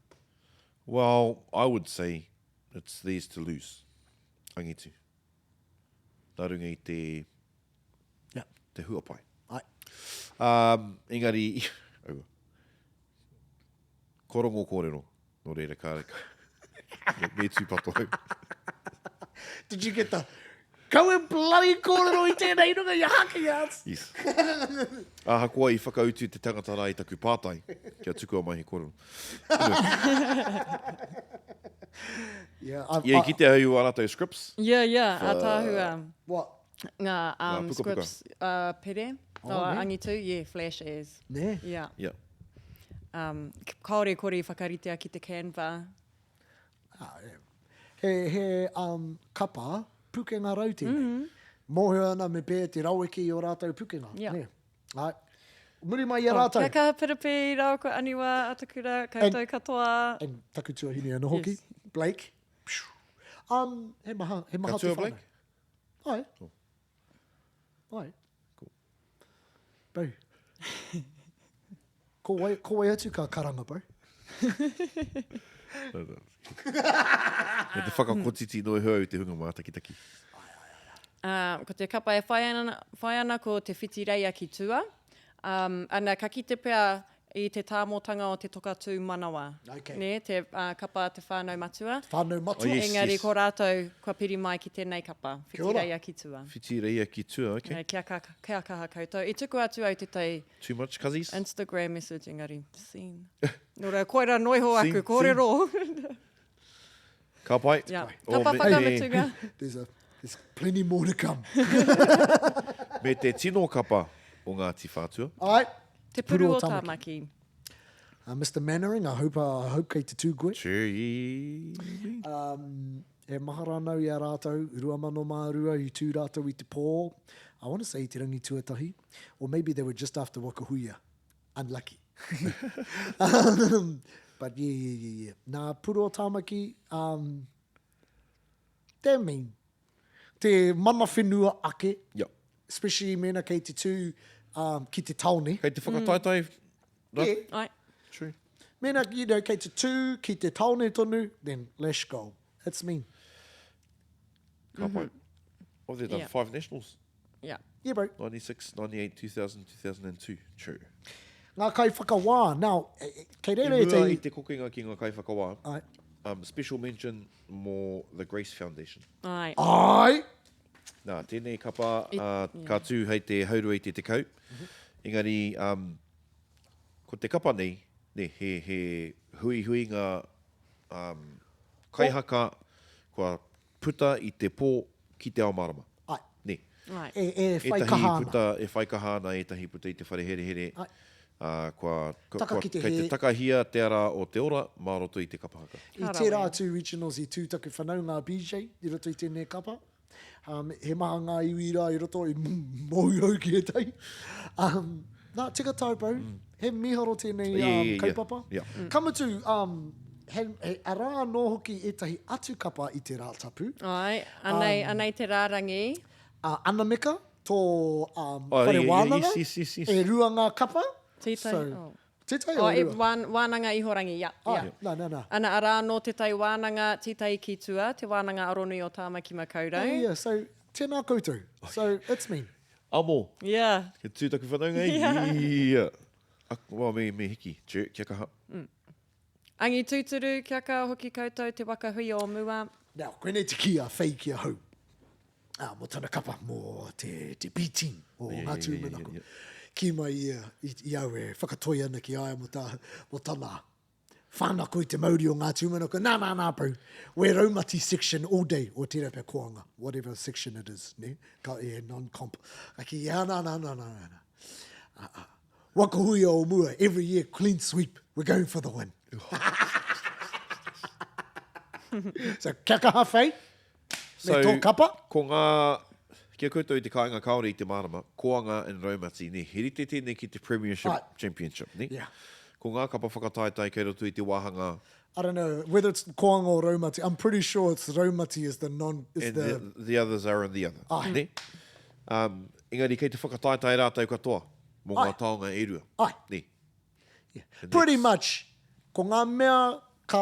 Speaker 2: Well, I would say it's theirs to lose. Angitu. Nā runga i te,
Speaker 1: Yeah.
Speaker 2: te huapai.
Speaker 1: Ai.
Speaker 2: Um, engari, aua. Ko rongo kōrero, nō reira kāre ka. Me, me tūpato au.
Speaker 1: Did you get the, Kau e bloody kōrero i tēnei runga i a Haka Yards?
Speaker 2: Yes. Ahakoa i whakautu te tangata rā i taku pātai, kia tukua mai he kōrero.
Speaker 1: Yeah, I've,
Speaker 2: Yeah, i kite au i wā rātou scripts.
Speaker 5: Yeah, yeah, ātaahua.
Speaker 1: What?
Speaker 5: Ngā um,
Speaker 2: Ngā pukapuka.
Speaker 5: scripts uh, pere,
Speaker 1: Oh,
Speaker 5: oh,
Speaker 1: nē.
Speaker 5: angitu, yeah, flash as.
Speaker 1: Nē.
Speaker 5: Yeah.
Speaker 2: Yeah.
Speaker 5: Um, kāore kore i whakaritea ki te Canva.
Speaker 1: Ah, yeah. He, he um, kapa pukenga rau tēnei. Mm -hmm. Mōhio ana me pēhea te raweke i ō rātou pukenga.
Speaker 5: Yeah.
Speaker 1: Nē. Ai. Muri mai i a rātou.
Speaker 5: Kia kaha Piripi rāua ko Aniwa, Atakura, koutou katoa.
Speaker 1: And taku tuahine anō hoki,
Speaker 5: Yes.
Speaker 1: Blake. Um, he maha, he maha
Speaker 2: Ka
Speaker 1: te
Speaker 2: tua
Speaker 1: whānau.
Speaker 2: Blake?
Speaker 1: Ai.
Speaker 2: Oh.
Speaker 1: Ai.
Speaker 2: Cool.
Speaker 1: Bro. Ko wai, ko wai atu ka karanga, bro?
Speaker 2: No, no. Me te whakakotiti noa iho au i te hunga mātakitaki.
Speaker 5: Uh, ko te kapa e whai ana, whai ana ko te whitireia ki tua. Um, ana, ka kite pea I te tāmōtanga o te toka tū manawa.
Speaker 1: Okay.
Speaker 5: Nē, te uh, kapa Te Whānau Matua.
Speaker 1: Whānau Matua.
Speaker 2: Oh, yes,
Speaker 5: Engari
Speaker 2: yes.
Speaker 5: ko rātou kua piri mai ki tēnei kapa.
Speaker 1: Kia ora.
Speaker 5: Whitireia ki tua.
Speaker 2: Whitireia ki tua, okay.
Speaker 5: Nē, kia, ka, kia kaha koutou. I tuku atu au tētahi
Speaker 2: Too much, cuzzies?
Speaker 5: Instagram message, engari, seen. Nō reira, koira noiho
Speaker 2: Seen,
Speaker 5: aku kōrero.
Speaker 2: Ka pai.
Speaker 5: Yeah.
Speaker 2: Oh,
Speaker 5: Kapa
Speaker 2: me-
Speaker 5: whakamutunga.
Speaker 1: There's, a, there's plenty more to come.
Speaker 2: Me te tino kapa o Ngāti Whātua.
Speaker 1: All right.
Speaker 5: Te Puru o Tāmaki.
Speaker 1: Uh, Mr Mannering, I hope, uh, I hope kei te tū koe.
Speaker 2: Tū.
Speaker 1: Um, e mahara anau i a rātou, 2002 i tū rātou i te pō. I want to say i te rangi tuatahi. Or maybe they were just after Wakahuia. Unlucky. um, but yeah, yeah, yeah, yeah. Nā, Puru o Tāmaki, um, damn mean. Te mana whenua ake.
Speaker 2: Yep.
Speaker 1: Especially mēnā kei te tū um, ki te taone.
Speaker 2: Kei te whakataetae. Mm.
Speaker 1: Yeah.
Speaker 5: Ai.
Speaker 2: True.
Speaker 1: Mēnā, you know, kei te tū ki te taone tonu, then let's go. It's mean.
Speaker 2: Ka pai. Mm -hmm. Oh, they've done
Speaker 5: Yeah.
Speaker 2: five nationals.
Speaker 5: Yeah.
Speaker 1: Yeah, bro.
Speaker 2: 96, 98, 2000, 2002. True.
Speaker 1: Ngā kaiwhakawā. Now, e, e, kei
Speaker 2: I
Speaker 1: reira
Speaker 2: mua
Speaker 1: ētahi...
Speaker 2: i te kokenga ki ngā kaiwhakawā,
Speaker 1: Ai.
Speaker 2: um, special mention mō The Grace Foundation.
Speaker 5: Ai.
Speaker 1: Ai!
Speaker 2: Nā, tēnei kapa uh, ka tū hei te haurua i te tekau. Engari, um, ko te kapa nei, ne, he, he huihuinga um, kaihaka kua puta i te pō ki te ao mārama.
Speaker 1: Ai.
Speaker 2: Ne.
Speaker 5: Ai.
Speaker 1: E, e whai
Speaker 2: Ētahi
Speaker 1: kaha ana.
Speaker 2: puta, e whai kaha ana, ētahi puta i te whare herehere,
Speaker 1: Ai.
Speaker 2: ā, kua, kua,
Speaker 1: Taka
Speaker 2: kua,
Speaker 1: ki te
Speaker 2: kei te
Speaker 1: hē.
Speaker 2: takahia te ara o te ora mā roto i te kapa haka.
Speaker 1: I tērā atu regionals i tū taku whanaunga a BJ i roto i tēnei kapa. Um, he maha ngā iwi rā i roto i mōu au ki ētahi. Um, nā, tika tāu, bro. Mm. He miharo tēnei um,
Speaker 2: Yeah, yeah, yeah.
Speaker 1: kaupapa.
Speaker 2: Yeah.
Speaker 1: Mm. Ka mutu, um, he, he arā anō hoki ētahi atu kapa i te Rātapu.
Speaker 5: Ai, anei, um, anei te rārangi.
Speaker 1: Uh, Anameka, tō um,
Speaker 2: Oh,
Speaker 1: whare
Speaker 2: yeah, yeah,
Speaker 1: wānanga.
Speaker 2: yes, yes, yes, yes.
Speaker 1: E rua ngā kapa.
Speaker 5: Tētahi,
Speaker 1: So,
Speaker 5: oh.
Speaker 1: Tētahi
Speaker 5: Oh,
Speaker 1: o
Speaker 5: e,
Speaker 1: rua?
Speaker 5: wān, wānanga ihorangi, ia,
Speaker 1: Ah,
Speaker 5: ia.
Speaker 1: nā, nā, nā.
Speaker 5: Ana, arā anō tētahi wānanga, tētahi ki tua, te wānanga aronui o Tāmaki Makaurau.
Speaker 1: Yeah, yeah, so tēnā koutou. So it's me.
Speaker 2: Amo.
Speaker 5: Yeah.
Speaker 2: Kia tū taku whanaunga e. Yeah. Ak, well, me, me hiki. Jerk, kia kaha.
Speaker 5: Angi tūturu, kia kaha hoki koutou te waka hui o mua.
Speaker 1: Now, koinei te kī a Faye ki ahau. Ā, mō tana kapa, mō te, te B team o
Speaker 2: Yeah,
Speaker 1: Ngā
Speaker 2: yeah,
Speaker 1: Tūmanako.
Speaker 2: yeah, yeah, yeah.
Speaker 1: Kī mai ia i, i au e whakatoi ana ki a ia mō, tā, mō tana whānako i te mauri o Ngā Tūmanako. Nā, nā, nā, bro. We're raumati section all day, o tērā pea koanga, whatever section it is, ne? Ka, yeah, non-comp. Ka kī, yeah, nā, nā, nā, nā, nā, nā. Uh, uh. Waka huia o mua, every year, clean sweep. We're going for the win. so, kia kaha, Faye. Me
Speaker 2: So,
Speaker 1: tō kapa?
Speaker 2: Ko ngā, ki a koutou i te kāinga kāore i te mārama, koanga and raumati, nē, he rite tēnei ki te Premiership
Speaker 1: Ai.
Speaker 2: Championship, nē?
Speaker 1: Yeah.
Speaker 2: Ko ngā kapa whakataetae kei roto i te wāhanga
Speaker 1: I don't know whether it's koanga or raumati. I'm pretty sure it's raumati is the non is
Speaker 2: and
Speaker 1: the,
Speaker 2: the, the others are in the other.
Speaker 1: Ai.
Speaker 2: Nē? Um, engari kei te whakataetae rātou katoa mō ngā
Speaker 1: Ai.
Speaker 2: taonga e rua.
Speaker 1: Ai.
Speaker 2: Nē?
Speaker 1: Yeah. Pretty much, ko ngā mea ka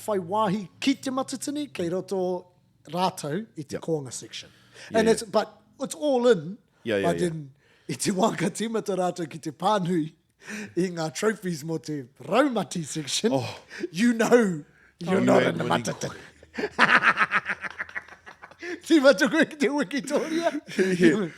Speaker 1: whai wāhi ki te matatini, kei roto rātou i te
Speaker 2: Yeah.
Speaker 1: koanga section.
Speaker 2: Yeah,
Speaker 1: And
Speaker 2: yeah.
Speaker 1: it's, but it's all in,
Speaker 2: Yeah, yeah,
Speaker 1: but
Speaker 2: yeah.
Speaker 1: then i te wā ka tīmata rātou ki te pānui i ngā trophies mō te raumati section,
Speaker 2: Oh.
Speaker 1: you know you're
Speaker 2: You
Speaker 1: not
Speaker 2: ain't
Speaker 1: in the
Speaker 2: winning.
Speaker 1: matatini. Tīmata koe ki te wikitoria.
Speaker 2: Yeah.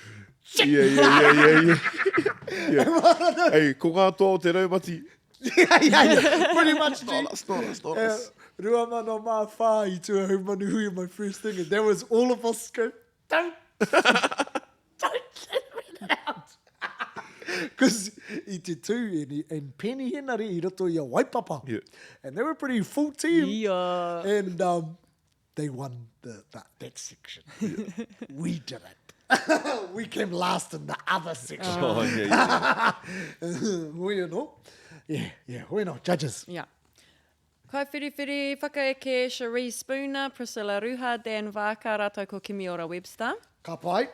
Speaker 2: Yeah, yeah, yeah, yeah, yeah. yeah. Hey, ko ngā toa o te raumati.
Speaker 1: yeah, yeah, yeah. Pretty much, G.
Speaker 2: Not us, not us, not us.
Speaker 1: Ruamano mā whā i tua hau manu hui my first thing, and that was all of us go, don't, don't let me out. Because i te tū, and, and Penny Henare i roto i a Waipapa.
Speaker 2: Yeah.
Speaker 1: And they were pretty full team.
Speaker 5: Yeah.
Speaker 1: And um, they won the, that, that section. Yeah. We did it. We came last in the other section.
Speaker 2: Oh, yeah, yeah.
Speaker 1: Hoi anō. Yeah, yeah, hoi anō, judges.
Speaker 5: Yeah. Kaiwhiriwhiri, whakaeke, Cherie Spooner, Priscilla Ruha, Dan Vaaka rātou ko Kimiora Webster.
Speaker 1: Ka pai.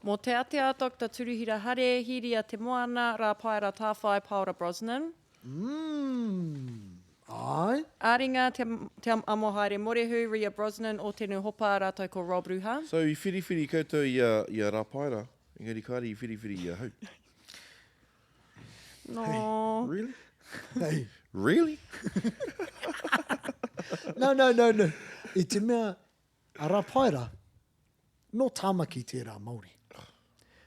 Speaker 5: Mō Te Atea, Doctor Turuhira Hare, Hīria Te Moana, Rāpaera Tāwhai, Paora Brosnan.
Speaker 1: Mm, āe.
Speaker 5: Āringa, Te, Te Amohaere Morehu, Ria Brosnan, Ōtenu Hopa rātou ko Rob Ruha.
Speaker 2: So i whiriwhiri koutou i a, i a Rāpaera, engari kāre i whiriwhiri i ahau.
Speaker 5: No.
Speaker 2: Really?
Speaker 1: Hey.
Speaker 2: Really?
Speaker 1: No, no, no, no. I te mea, a Rapaera, nō Tāmaki tērā Māori.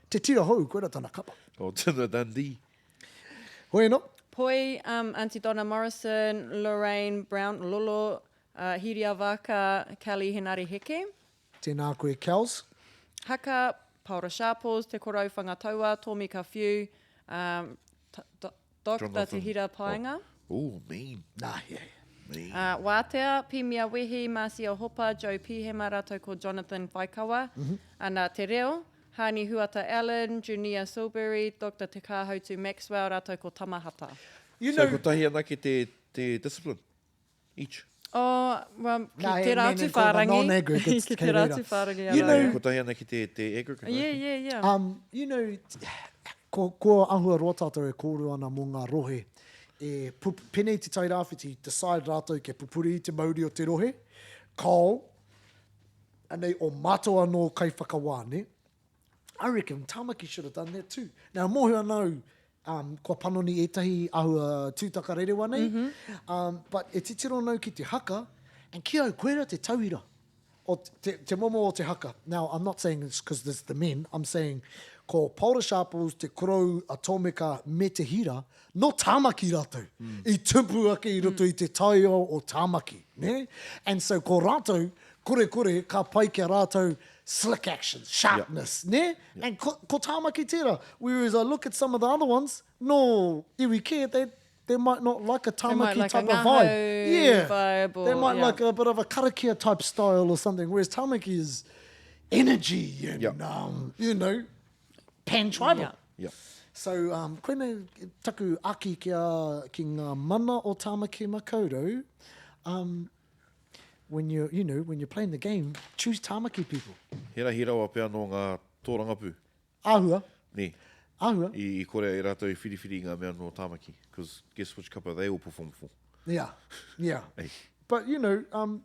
Speaker 1: Te tira hou, koira tana kapa.
Speaker 2: Oh, Tina Dundee.
Speaker 1: Hoi anō.
Speaker 5: Poi, um, Aunty Donna Morrison, Lorraine Brown, Lolo, uh, Hiria Vaka, Kelly Henare Heke.
Speaker 1: Tēnā koe, Kels.
Speaker 5: Haka, Paora Sharples, Te Korou Whangataua, Tomika Whiu, um, Doctor Te Hira Paenga.
Speaker 2: Oh, ooh, mean.
Speaker 1: Nā, yeah, yeah.
Speaker 2: Mean.
Speaker 5: Uh, Wātea, Pimia Wehi, Marcia Hopa, Joe Pihema rātou ko Jonathan Whaikawa. Mm -hmm. Ana, Te Reo, Hani Huata Allen, Junia Silbury, Doctor Te Kāhautu Maxwell rātou ko Tama Hata.
Speaker 1: You know,
Speaker 2: so kotahi anake te, te discipline. Each.
Speaker 5: Oh, well, ki
Speaker 1: Nā,
Speaker 5: tērā
Speaker 1: he
Speaker 5: atu
Speaker 1: men called the
Speaker 5: whārangi.
Speaker 1: non-aggregates
Speaker 5: Ki
Speaker 1: kei
Speaker 5: tērā
Speaker 1: reira.
Speaker 5: atu whārangi
Speaker 1: You
Speaker 5: arā.
Speaker 1: know-
Speaker 2: Kotahi ana ki te, te aggregate.
Speaker 5: Yeah, yeah, yeah.
Speaker 1: Um, you know, ko, ko ahua roa tātou e kōrero ana mō ngā rohe. E, pu, penei te Tairāwhiti, decide rātou kia pupuri i te mauri o te rohe, kao, anei o mātou anō kaiwhakawā, ne? I reckon Tamaki should have done that too. Now, mōhio ana au, um, kua panoni ētahi āhua tūtaka rerewa nei, mm -hmm. um, but e titiro ana au ki te haka, and ki au, koira te tauira o te, te momo o te haka. Now, I'm not saying it's because there's the men, I'm saying ko Paora Sharples, te korou a Tōmeka me Te Hira, nō Tāmaki rātou. Mm. I tupu ake i roto mm. i te taiao o Tāmaki. Ne? And so ko rātou, kore kore, ka pai ki a rātou slick actions, sharpness, yeah. ne? Yeah. And ko, ko Tāmaki tērā. Whereas I look at some of the other ones, no iwi kē, they, they might not like a Tāmaki
Speaker 5: like
Speaker 1: type
Speaker 5: a
Speaker 1: of vibe. Yeah.
Speaker 5: Vibe or,
Speaker 1: they might
Speaker 5: yeah.
Speaker 1: like a bit of a karakia type style or something, whereas Tāmaki is energy and,
Speaker 2: yeah.
Speaker 1: um, you know, pan-tribal.
Speaker 5: Yeah.
Speaker 2: Yeah.
Speaker 1: So, um, koinei taku aki ki, a, ki ngā mana o Tāmaki Makaurau, um, when you're, you know, when you're playing the game, choose Tāmaki people.
Speaker 2: He rahi rawa pea nō ngā tōrangapū.
Speaker 1: Āhua.
Speaker 2: Nē.
Speaker 1: Āhua.
Speaker 2: I, i kore ai rātou i whiriwhiri i ngā mea nō Tāmaki. Because guess which kapa they all perform for.
Speaker 1: Yeah, yeah.
Speaker 2: Ei.
Speaker 1: But, you know, um,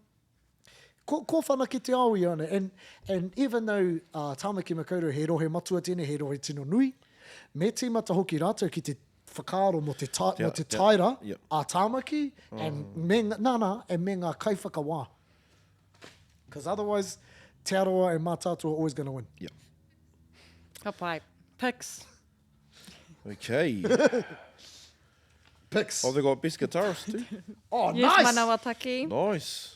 Speaker 1: ko, ko whanake te ao i ana. And, and even though uh, Tāmaki Makaurau he rohe matua tēnei, he rohe tino nui, me tīmata hoki rātou ki te whakaaro mō te, ta, mō te taira
Speaker 2: yeah.
Speaker 1: a Tāmaki and oh. me, nā, nā, and me ngā kaiwhakawā. Because otherwise, Te Arawa and Mātaatua are always going to win.
Speaker 2: Yeah.
Speaker 5: Ka pai. Picks.
Speaker 2: Okay.
Speaker 1: Picks.
Speaker 2: Oh, they got best guitarist too.
Speaker 1: Oh,
Speaker 5: yes,
Speaker 1: nice.
Speaker 5: Manawataki.
Speaker 2: Nice.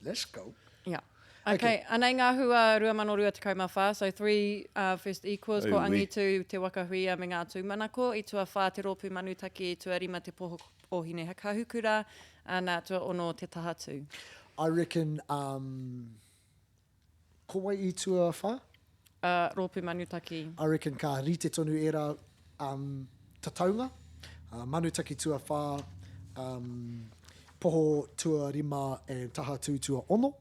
Speaker 1: Let's go.
Speaker 5: Yeah. Okay, anei ngā hua 2024, so three uh, first equals, ko Angitu, Te Waka Huia me Ngā Tūmanako, i tuawhā Te Rōpū Manutaki, i tuarima Te Poho o Hinehakahukura, ana, tuaono Te Tahatū.
Speaker 1: I reckon, um, ko wai i tuawhā?
Speaker 5: Uh, Rōpū Manutaki.
Speaker 1: I reckon ka rite tonu ērā um, tataunga. Uh, manutaki tuawhā, um, poho tuarima and tahatū tuaono.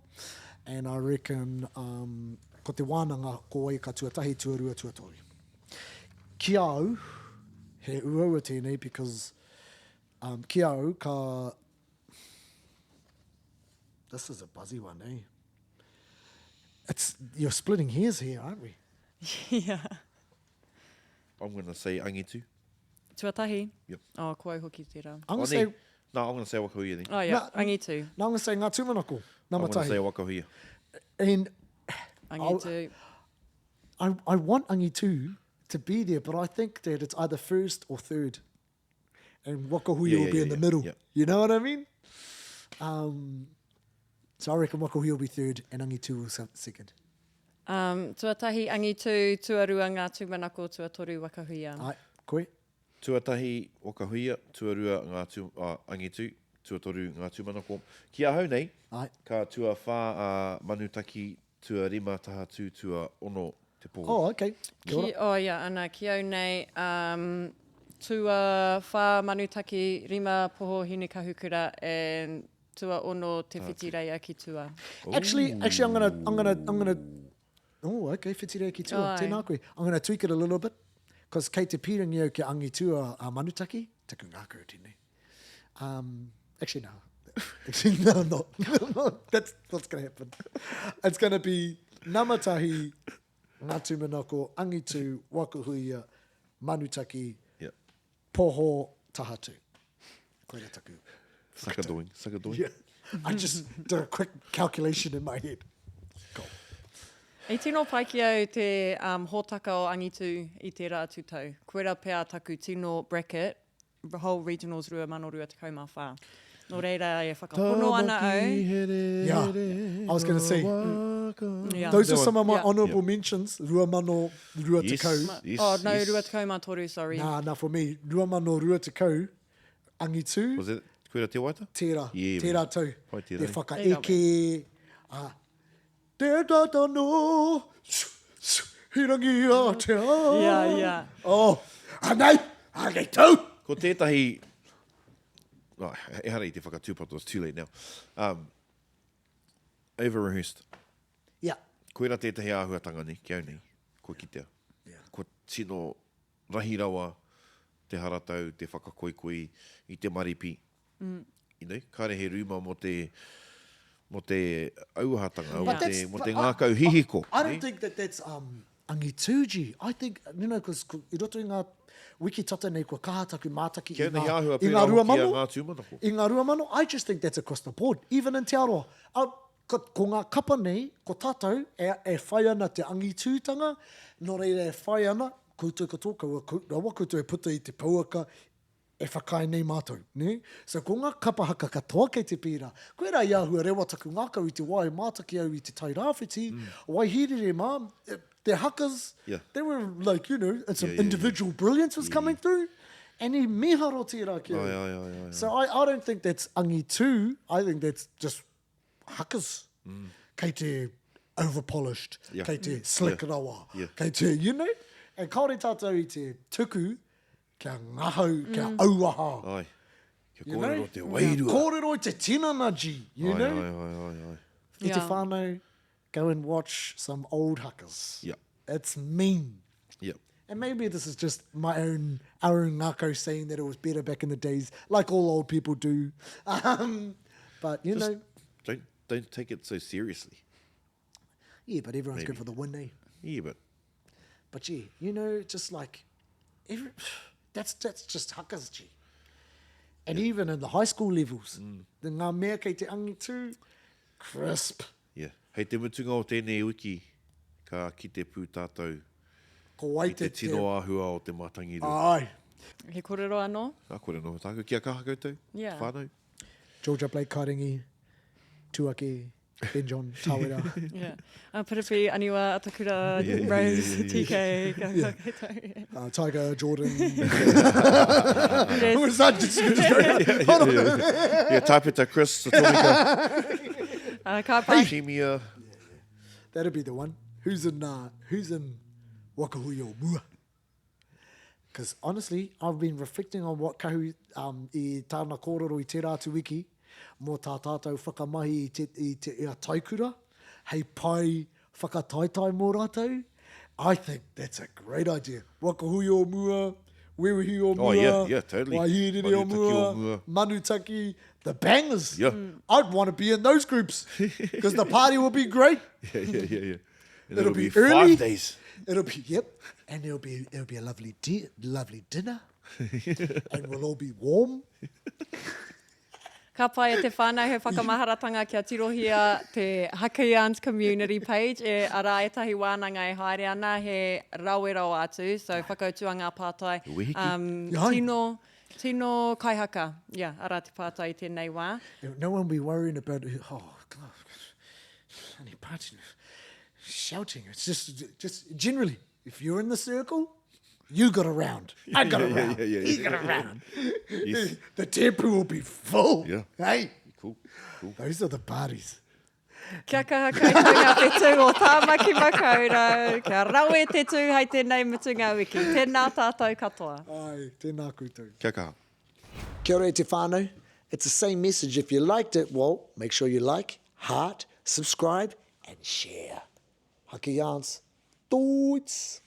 Speaker 1: And I reckon um, ko te wānanga ko wai ka tuatahi, tuarua, tuatoru. Ki a au, he uaua tēnei because um, ki a au ka... This is a buzzy one, eh? It's, you're splitting hairs here, aren't we?
Speaker 5: yeah.
Speaker 2: I'm going to say angitu.
Speaker 5: Tuatahi?
Speaker 2: Yep.
Speaker 5: Oh, ko au hoki tērā.
Speaker 1: I'm going
Speaker 2: Oh,
Speaker 1: to say,
Speaker 2: nē. No, I'm going to say Wakahuia then.
Speaker 5: Oh, yeah.
Speaker 1: Na-
Speaker 5: Angitu.
Speaker 1: no, I'm going to say Ngā Tūmanako,
Speaker 2: I'm
Speaker 1: number
Speaker 2: going to say
Speaker 1: tahi.
Speaker 2: Wakahuia.
Speaker 1: And
Speaker 5: Angitu.
Speaker 1: I, I want Angitu to be there, but I think that it's either first or third. And Wakahuia
Speaker 2: Yeah,
Speaker 1: will
Speaker 2: yeah,
Speaker 1: be
Speaker 2: yeah,
Speaker 1: in the
Speaker 2: yeah,
Speaker 1: middle.
Speaker 2: yeah.
Speaker 1: You know what I mean? Um, so I reckon Wakahuia will be third and Angitu will second.
Speaker 5: Um, tuatahi, Angitu, tuarua, Ngā Tūmanako, tuatoru, Wakahuia.
Speaker 1: Ai, koe?
Speaker 2: Tuatahi, Wakahuia, tuarua, Ngā Tū, uh, Angitu, tuatoru, Ngā Tūmanako. Ki ahau nei,
Speaker 1: Ai.
Speaker 2: ka tuawhā a Manutaki, tuarima, Tahatū, tuaono, Te Poho.
Speaker 1: Oh, okay. Kia ora.
Speaker 5: Ki, oh, yeah, ana, ki au nei, um, tuawhā Manutaki, rima Poho Hinekahukura, and tuaono Te Whitireia ki tua.
Speaker 1: Actually, actually, I'm gonna, I'm gonna, I'm gonna. Oh, okay, Whitireia ki tua.
Speaker 5: Ai.
Speaker 1: Tēnā koe. I'm gonna tweak it a little bit, because kei te pīrangi au kia angitua a Manutaki. Taku ngākau tēnei. Um, actually, no. Actually, no, I'm not. I'm not. That's what's gonna happen. It's gonna be Namatahi, Ngā Tūmanako, Angitu, Wakahuia, Manutaki,
Speaker 2: Yeah.
Speaker 1: Poho Tahatu. Koira taku.
Speaker 2: Sakadoing, sakadoing.
Speaker 1: Yeah. I just did a quick calculation in my head. Cool.
Speaker 5: I tino pai ki au te um, hōtaka o Angitu i tērā atu tau. Koira pea taku tino bracket, whole regionals 2024. Nō reira e whakapono ana au.
Speaker 1: Yeah, I was going to say,
Speaker 5: Yeah.
Speaker 1: those are some of my
Speaker 5: Yeah.
Speaker 1: honourable mentions, 2020.
Speaker 2: Yes, yes,
Speaker 5: Oh, no,
Speaker 2: yes.
Speaker 5: 23, sorry.
Speaker 1: Nah, nah, for me, 2020, angitu,
Speaker 2: Was it Koira Te Waita?
Speaker 1: tērā,
Speaker 2: Yeah,
Speaker 1: tērā
Speaker 2: man.
Speaker 1: tau.
Speaker 2: Pai tērā,
Speaker 1: Te
Speaker 2: eh?
Speaker 1: whakaeke, a, te tata no, su, su, hirangi a te ao.
Speaker 5: Yeah, yeah.
Speaker 1: Oh, anei, angitu!
Speaker 2: Ko tētahi, oh, ehara i te whakatūpato, it's too late now. Um, over-rehearsed.
Speaker 1: Yeah.
Speaker 2: Koira tētahi āhuatanga nei, ki au nei, kua kitea.
Speaker 1: Yeah.
Speaker 2: Kua tino rahi rawa te haratau, te whakakoikoi i te maripi. Mm. You know, kāre he rūma mō te, mō te auahatanga, mō te, mō te ngākau hihiko.
Speaker 1: I, I don't think that that's um, angitūji. I think, you know, cause i roto i ngā wiki tata nei kua kaha taku mātaki i ngā, i ngā 2000, i ngā 2000, I just think that's across the board, even in Te Arawa. Uh, ko, ko ngā kapa nei, ko tātou e, e whai ana te angitūtanga, nō reira e whai ana, koutou katoa, kaua rawa koutou e puta i te pouaka e whakaae nei mātou, nē? So ko ngā kapa haka katoa kei te pērā. Koirā i āhua rewa taku ngākau i te wā e mātaki au i Te Tai Rāwhiti, Waihīrere mā, the hakas,
Speaker 2: Yeah.
Speaker 1: they were like, you know, it's
Speaker 2: Yeah,
Speaker 1: some
Speaker 2: yeah, yeah.
Speaker 1: individual brilliance was coming through, and i mīharo tērā ki au.
Speaker 2: Ai, ai, ai, ai,
Speaker 1: So I, I don't think that's angitū, I think that's just hakas. Kei te over-polished,
Speaker 2: Yeah.
Speaker 1: kei te slick
Speaker 2: Yeah.
Speaker 1: rawa,
Speaker 2: Yeah.
Speaker 1: kei te, you know? And kāore tātou i te tuku kia ngahau, kia auaha.
Speaker 2: Ai. Kia
Speaker 1: You
Speaker 2: kōrero
Speaker 1: know?
Speaker 2: te wairua.
Speaker 1: Kōrero i te tinana, G, you
Speaker 2: Ai,
Speaker 1: know?
Speaker 2: ai, ai, ai, ai.
Speaker 1: I te
Speaker 5: Yeah.
Speaker 1: whānau, go and watch some old hakas.
Speaker 2: Yeah.
Speaker 1: It's mean.
Speaker 2: Yeah.
Speaker 1: And maybe this is just my own, our own ngākau saying that it was better back in the days, like all old people do. Um, but, you
Speaker 2: Just
Speaker 1: know.
Speaker 2: don't, don't take it so seriously.
Speaker 1: Yeah, but everyone's good
Speaker 2: Maybe.
Speaker 1: for the win, eh?
Speaker 2: Yeah, but
Speaker 1: But yeah, you know, just like every, that's that's just hakas, G. And even in the high school levels, the ngā mea kei te angitu, crisp.
Speaker 2: Yeah. Hei te mutunga o tēnei wiki, ka kite pū tātou
Speaker 1: Ko wai
Speaker 2: i te
Speaker 1: te
Speaker 2: tino āhua o te Mātangirua.
Speaker 1: Ai.
Speaker 5: He kōrero anō?
Speaker 2: Ka kore noho tāku. Kia kaha koutou,
Speaker 5: Yeah.
Speaker 2: whānau.
Speaker 1: Georgia Blake Kairangi, Tuaki, Ben John Tawera.
Speaker 5: Yeah. Uh, Piripi, Aniwa, Atakura,
Speaker 2: Yeah, yeah,
Speaker 5: Rose,
Speaker 2: yeah, yeah,
Speaker 5: TK, ka kaha koutou.
Speaker 1: Tiger, Jordan.
Speaker 5: Yes.
Speaker 1: Who is that? Just, just go, hold on.
Speaker 2: Yeah, Tāpeta, Chris, Tomika,
Speaker 5: Uh, ka pai.
Speaker 2: Shemia.
Speaker 1: That'd be the one. Who's in uh, who's in Wakahui o Mua? Because honestly, I've been reflecting on what Kahu um, i tāna kōrero i tērā atu wiki mō tā tātou whakamahi i te, i te i a taikura hei pai whakataetae mō rātou. I think that's a great idea. Wakahui o mua, Wewehi o mua,
Speaker 2: Oh, yeah, yeah, totally.
Speaker 1: Waihīrere o
Speaker 2: Manutaki
Speaker 1: mua,
Speaker 2: o mua.
Speaker 1: Manutaki, the bangers.
Speaker 2: Yeah.
Speaker 1: I'd want to be in those groups because the party will be great.
Speaker 2: Yeah, yeah, yeah, yeah. And
Speaker 1: It'll
Speaker 2: it'll,
Speaker 1: be
Speaker 2: be,
Speaker 1: early.
Speaker 2: five days.
Speaker 1: It'll be yep, and it'll be it'll be a lovely di- lovely dinner, and we'll all be warm.
Speaker 5: Ka pai e te whānau he whakamaharatanga kia tirohia te Haka Yarns community page e arā ētahi wānanga e haere ana he rawe rawa atu, so whakautua ngā pātai.
Speaker 2: Wehiki.
Speaker 5: Um,
Speaker 1: Ai.
Speaker 5: tino, tino kaihaka, yeah, arā te pātai i tēnei wā.
Speaker 1: No one be worrying about oh god, any party shouting. It's just just generally if you're in the circle, you got a round. I got a
Speaker 2: Yeah,
Speaker 1: round.
Speaker 2: yeah, yeah,
Speaker 1: He
Speaker 2: yeah.
Speaker 1: got a round.
Speaker 2: Yes.
Speaker 1: The tempo will be full.
Speaker 2: Yeah.
Speaker 1: Hey,
Speaker 2: Cool, cool.
Speaker 1: those are the parties.
Speaker 5: Kia kaha koutou ngā whetū o Tāmaki Makaurau, kia rawe te tū hei tēnei mutunga wiki. Tēnā tātou katoa.
Speaker 1: Ai, tēnā koutou.
Speaker 2: Kia kaha.
Speaker 1: Kia ora e te whānau. It's the same message. If you liked it, well, make sure you like, heart, subscribe, and share. Haki yarns. Toots!